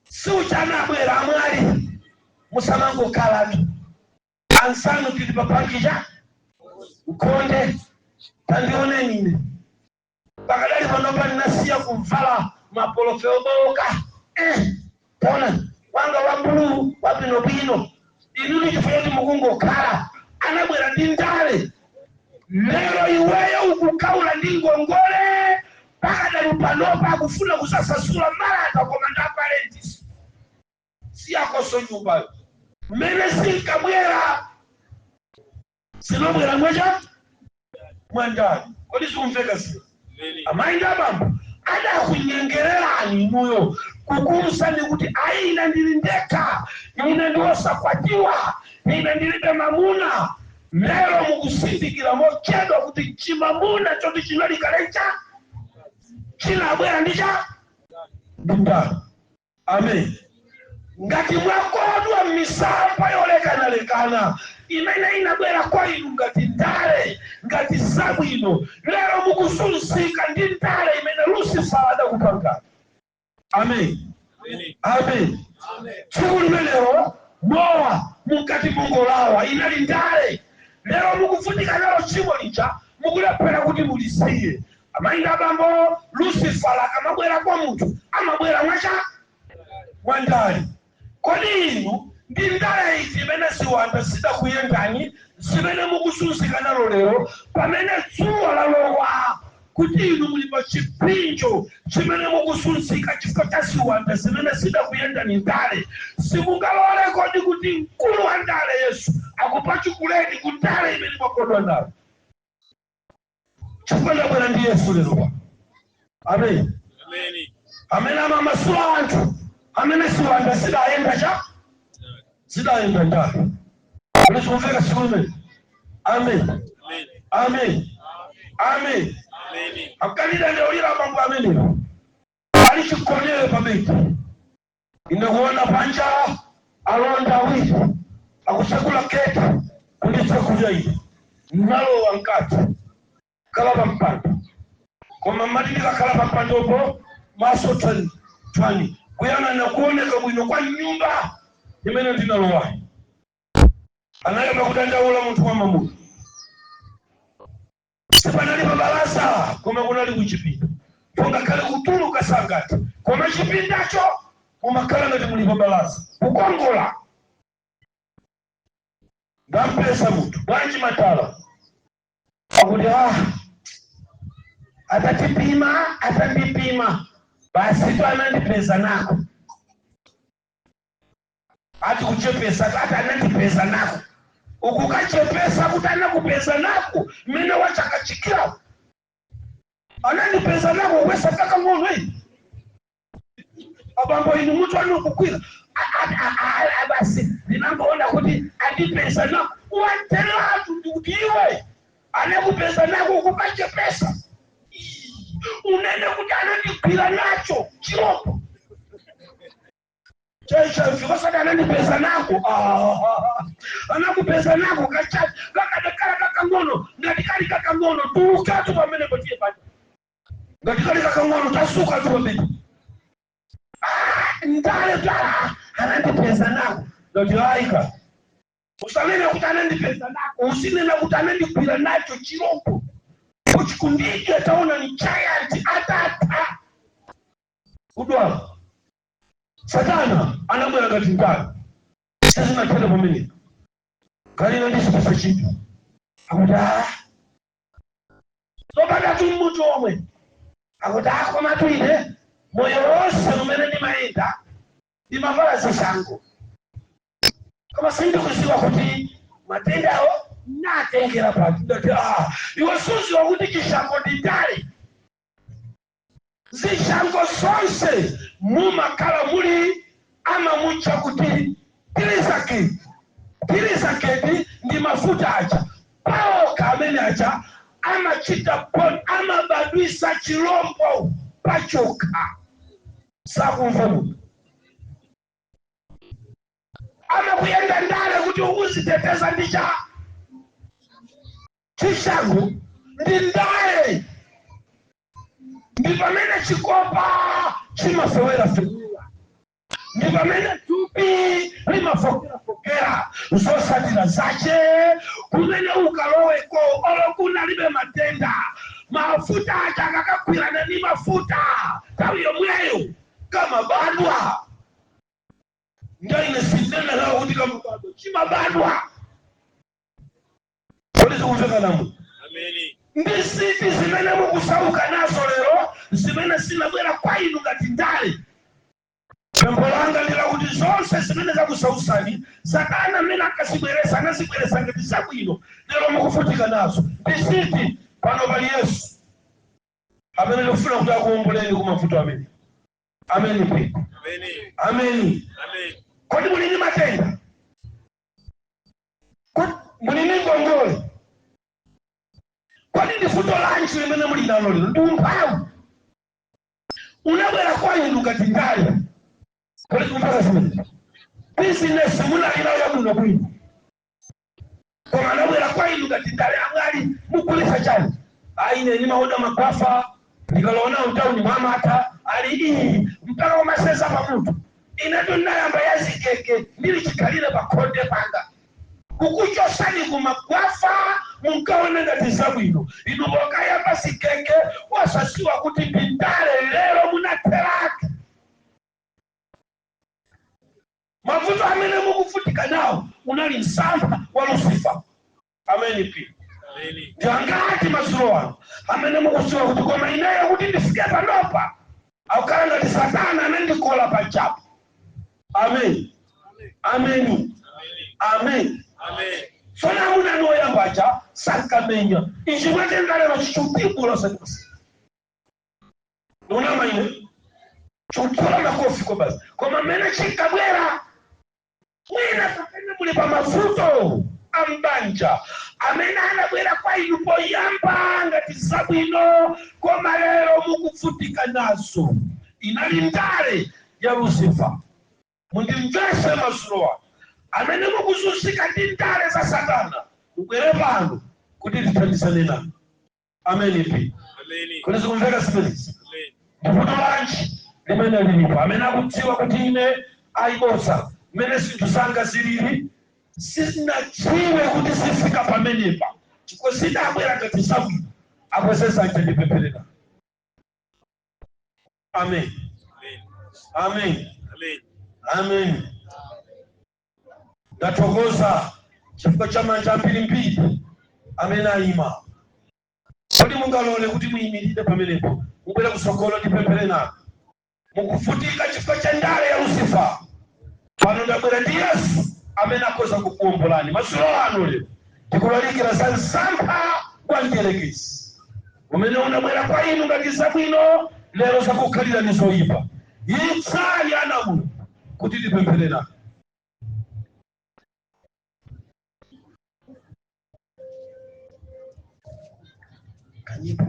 [SPEAKER 4] Siuchanabwera amwali, musamangokhalatu ansanu tili pa banki cha mkhonde. Tandioneni ine pakadali panopa, ndinasiya kuvala mapolofe obowoka, eh, taona wanga wa blue wabwinobwino. Inu ndi chifukwa choti mukungokhala, anabwera ndi ndale. Lero iweyo ukukaula ndi ngongole pakadali panopa, akufuna kusasasula malata, koma ndapalentisi siyakoso nyumbayo. Mmene zinkabwera Zinabwera mwacha mwandale. Kodi sikumveka zina? Amayi ndi abambo, adakunyengererani inuyo kukuwuzani kuti ayi, ine ndili ndekha, ine ndiwosakwatiwa, ine ndilibe mamuna. Lero mukusindikira mochedwa kuti chimamuna choti chinali kalecha chinabwera ndicha ndindalo. Amen. Ngati mwakodwa m'misampha yolekanalekana imene inabwera kwa inu ngati ndale, ngati zabwino, lero mukusunzika ndi ndale imene Lucifer adakupangani. Amen, amen. Tsiku limenelo mowa munkati mungolawa inali ndale. Lero mukuvutika nalo tchimo lija, mukulephera kuti mulisiye. Amayi ndi abambo, Lucifer akamabwera kwa munthu amabwera mwacha mwandale. Kodi inu ndi ndale izi imene ziwanda zidakuyendani zimene mukusunzika nalo lero, pamene dzuwa lalowa, kuti inu muli pa chipinjo chimene mukusunzika chifukwa cha ziwanda zimene zidakuyendani ndale? Simungalole kodi kuti mkulu wa ndale Yesu akupachikuleni ku ndale imene mwakodwa nayo? Chifukwa ndabwera ndi Yesu lero pa. Amen. Amene amamasula anthu amene ziwanda zidayenda cha zidayenda ndale. Kodi sikumveka siku limene? Amen, amen, amen. Akalira ndeulira abambo amenewo ali chigonere pabedi. Ine kuona panja alonda awiri akutsekula geti kunditsekulira ine. Nalowa mkati, khala pa mpando. Koma mmati ndikakhala pa mpandopo, maso twani twani kuyang'ana kuoneka bwino kwa nyumba imene ndinalowayi. Anayamba kudandaula munthu wa mamuna. Sipanali pa balaza, koma kunali kuchipinda, pongakhale kutuluka sangati, koma chipindacho mumakhala ngati muli pa balaza, kukongola. Ndampeza munthu, bwanji matala? Akuti ah, atatipima, atandipima basi tu, anandipeza nako. Ati kuchepesa, ati anandipeza nako. Ukukachepesa kuti anakupeza nako mmene wachakachikira anandipeza nako kwesa kakang'ono iyi. Abambo inu, mutu anokukwira basi. Ndinangoona kuti andipeza nako, wateratu. Ndikuti iwe, anakupeza nako ukukachepesa. Unene kuti anandigwira nacho chirombo cha HIV, osati anandipeza nako. Ah, anakupeza nako kachati kakadakala kakang'ono. Ngati kali kakang'ono, tulukatu pamene potiye pano. Ngati kali kakang'ono, tasuka tu pamene. Ah, ndale tala anandipeza nako. Ngati aika usanene kuti anandipeza nako, usinena kuti anandigwira nacho chirombo kuchikundidwe. Taona ni giant atatha kudwala. Satana anabwera ngati ndani sizinathera pamene kalina ndi chipasa chidwi. Akuti ah, zopanda tu mutu omwe. Akuti ah, komatu ine moyo wonse umene ndimayenda ndimavala zishango, koma sindikuziwa kuti matendawo natengera pati. Ndati ah, iwe suziwa kuti chishango ndi ndale? Zishango zonse mumakhala muli amamutcha kuti tirizaketi. Tirizaketi ndi mafuta aja paoka amene aja amachita bon, amabadwisa chilombo pachokha. Sakumva munthu amakuyenda ndale kuti uziteteza ndi cha chishango ndi ndale. Ndi pamene chikopa chimafewera-fewera, ndi pamene thupi limafokerafokera. Zosatira zache, kumene ukaloweko olo kunalibe matenda, mafuta aja akakagwirana ndi mafuta nthawi yomweyo kamabadwa. Ndaine sinenerawo kuti kamabadwa, chimabadwa. Kodi zikumveka namu? Ndi ziti zimene mukusauka nazo lero zimene zinabwera kwa inu ngati ndale? Pempho langa ndi lakuti Kuti zonse zimene zakusausani, Satana amene akazibweresa, anazibweresa ngati zabwino, lero mukufutika nazo. Tisiti pano pali Yesu amene tikufuna kuti akuwomboleni kumavuto amene. Ameni pe. Ameni. Kodi muli ndi matenda? Kodi muli ndi ngongole? Kodi ndi vuto lanji limene muli nalo lero? Ndi umphawi unabwera kwa inu ngati ndale. Kodi kumveka zimenezi? Bizinesi munali nayo yabwino bwino, koma anabwera kwa inu ngati ndale. Amwali, mugulisa chani? Ayi, ine ndimaoda magwafa, ndikalowa nawo mtawuni mwamatha ali iyi mpaka umaseza pamutu. Inetu ndinayamba yazikeke ndili chikhalire pa khonde panga. Kukuchosani kumagwafa munkaona ngati zabwino, inu mokayamba zikeke wasasiwa kuti ndindale. Lero munatheratu. Mavuto amene mukuvutika nawo unali msampha wa Lucifer. Ameni pi. Ndiangati madzulo ano amene mukudziwa kuti koma ineyo kuti ndifike panopa akukhala ngati Satana anandikola pachapo? Amen, ameni, amen. Tsono amuna anu oyamba aja sankamenya ichi mwatenga lero, chichutibula osati unama ine chikuthyola makofi ko basi. Koma mmene chinkabwera, mwina kapena muli pa mavuto ambanja amene anabwera kwa inu poyamba ngati zabwino, koma lero mukuvutika nazo, inali ndale ya Lucifer. Mundimvese madzulo ano, amene mukuzunzika ndi ndale za Satana, mubwere pano kuti tithandizane nanu. Ameni pi. Kodi zikumveka zimenezi? Ndivuto lanji limene lilipo amene akudziwa kuti ine ayiboza, mmene zinthu zanga zilili sinadziwe kuti zifika pamenepa, chifukwa zidabwera ngati zabwino? Akweze dzanja ndipempherera. Amen, amen, amen. Ndathokoza chifukwa cha manja ambirimbiri amene ayima. Kodi mungalole kuti muyimirire pamenepo, mubwere kusogolo ndipemphere nanu? Mukuvutika chifukwa cha ndale ya Lucifer. Pano ndabwera ndi Yesu amene akhoza kukuwombolani. Madzulo ano lero tikulalikira za msampha wa mdierekezi umene unabwera kwa inu ngati zabwino, lero zakukhalira ni zoyipa. Idzani ana Mulungu kuti tipemphere nanu. Kanyimbo.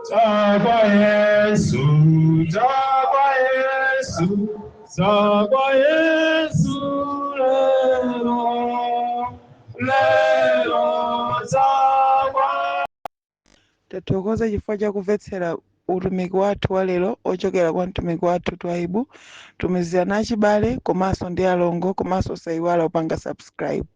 [SPEAKER 3] Takwa Yesu, takwa Yesu, takwa Yesu lero, lero takwa.
[SPEAKER 1] Tathokoza chifukwa chakumvetsera utumiki wathu wa lero ochokera kwa mtumiki wathu Twaibu. Tumizirani achibale komanso ndi alongo, komanso osayiwala kupanga subscribe.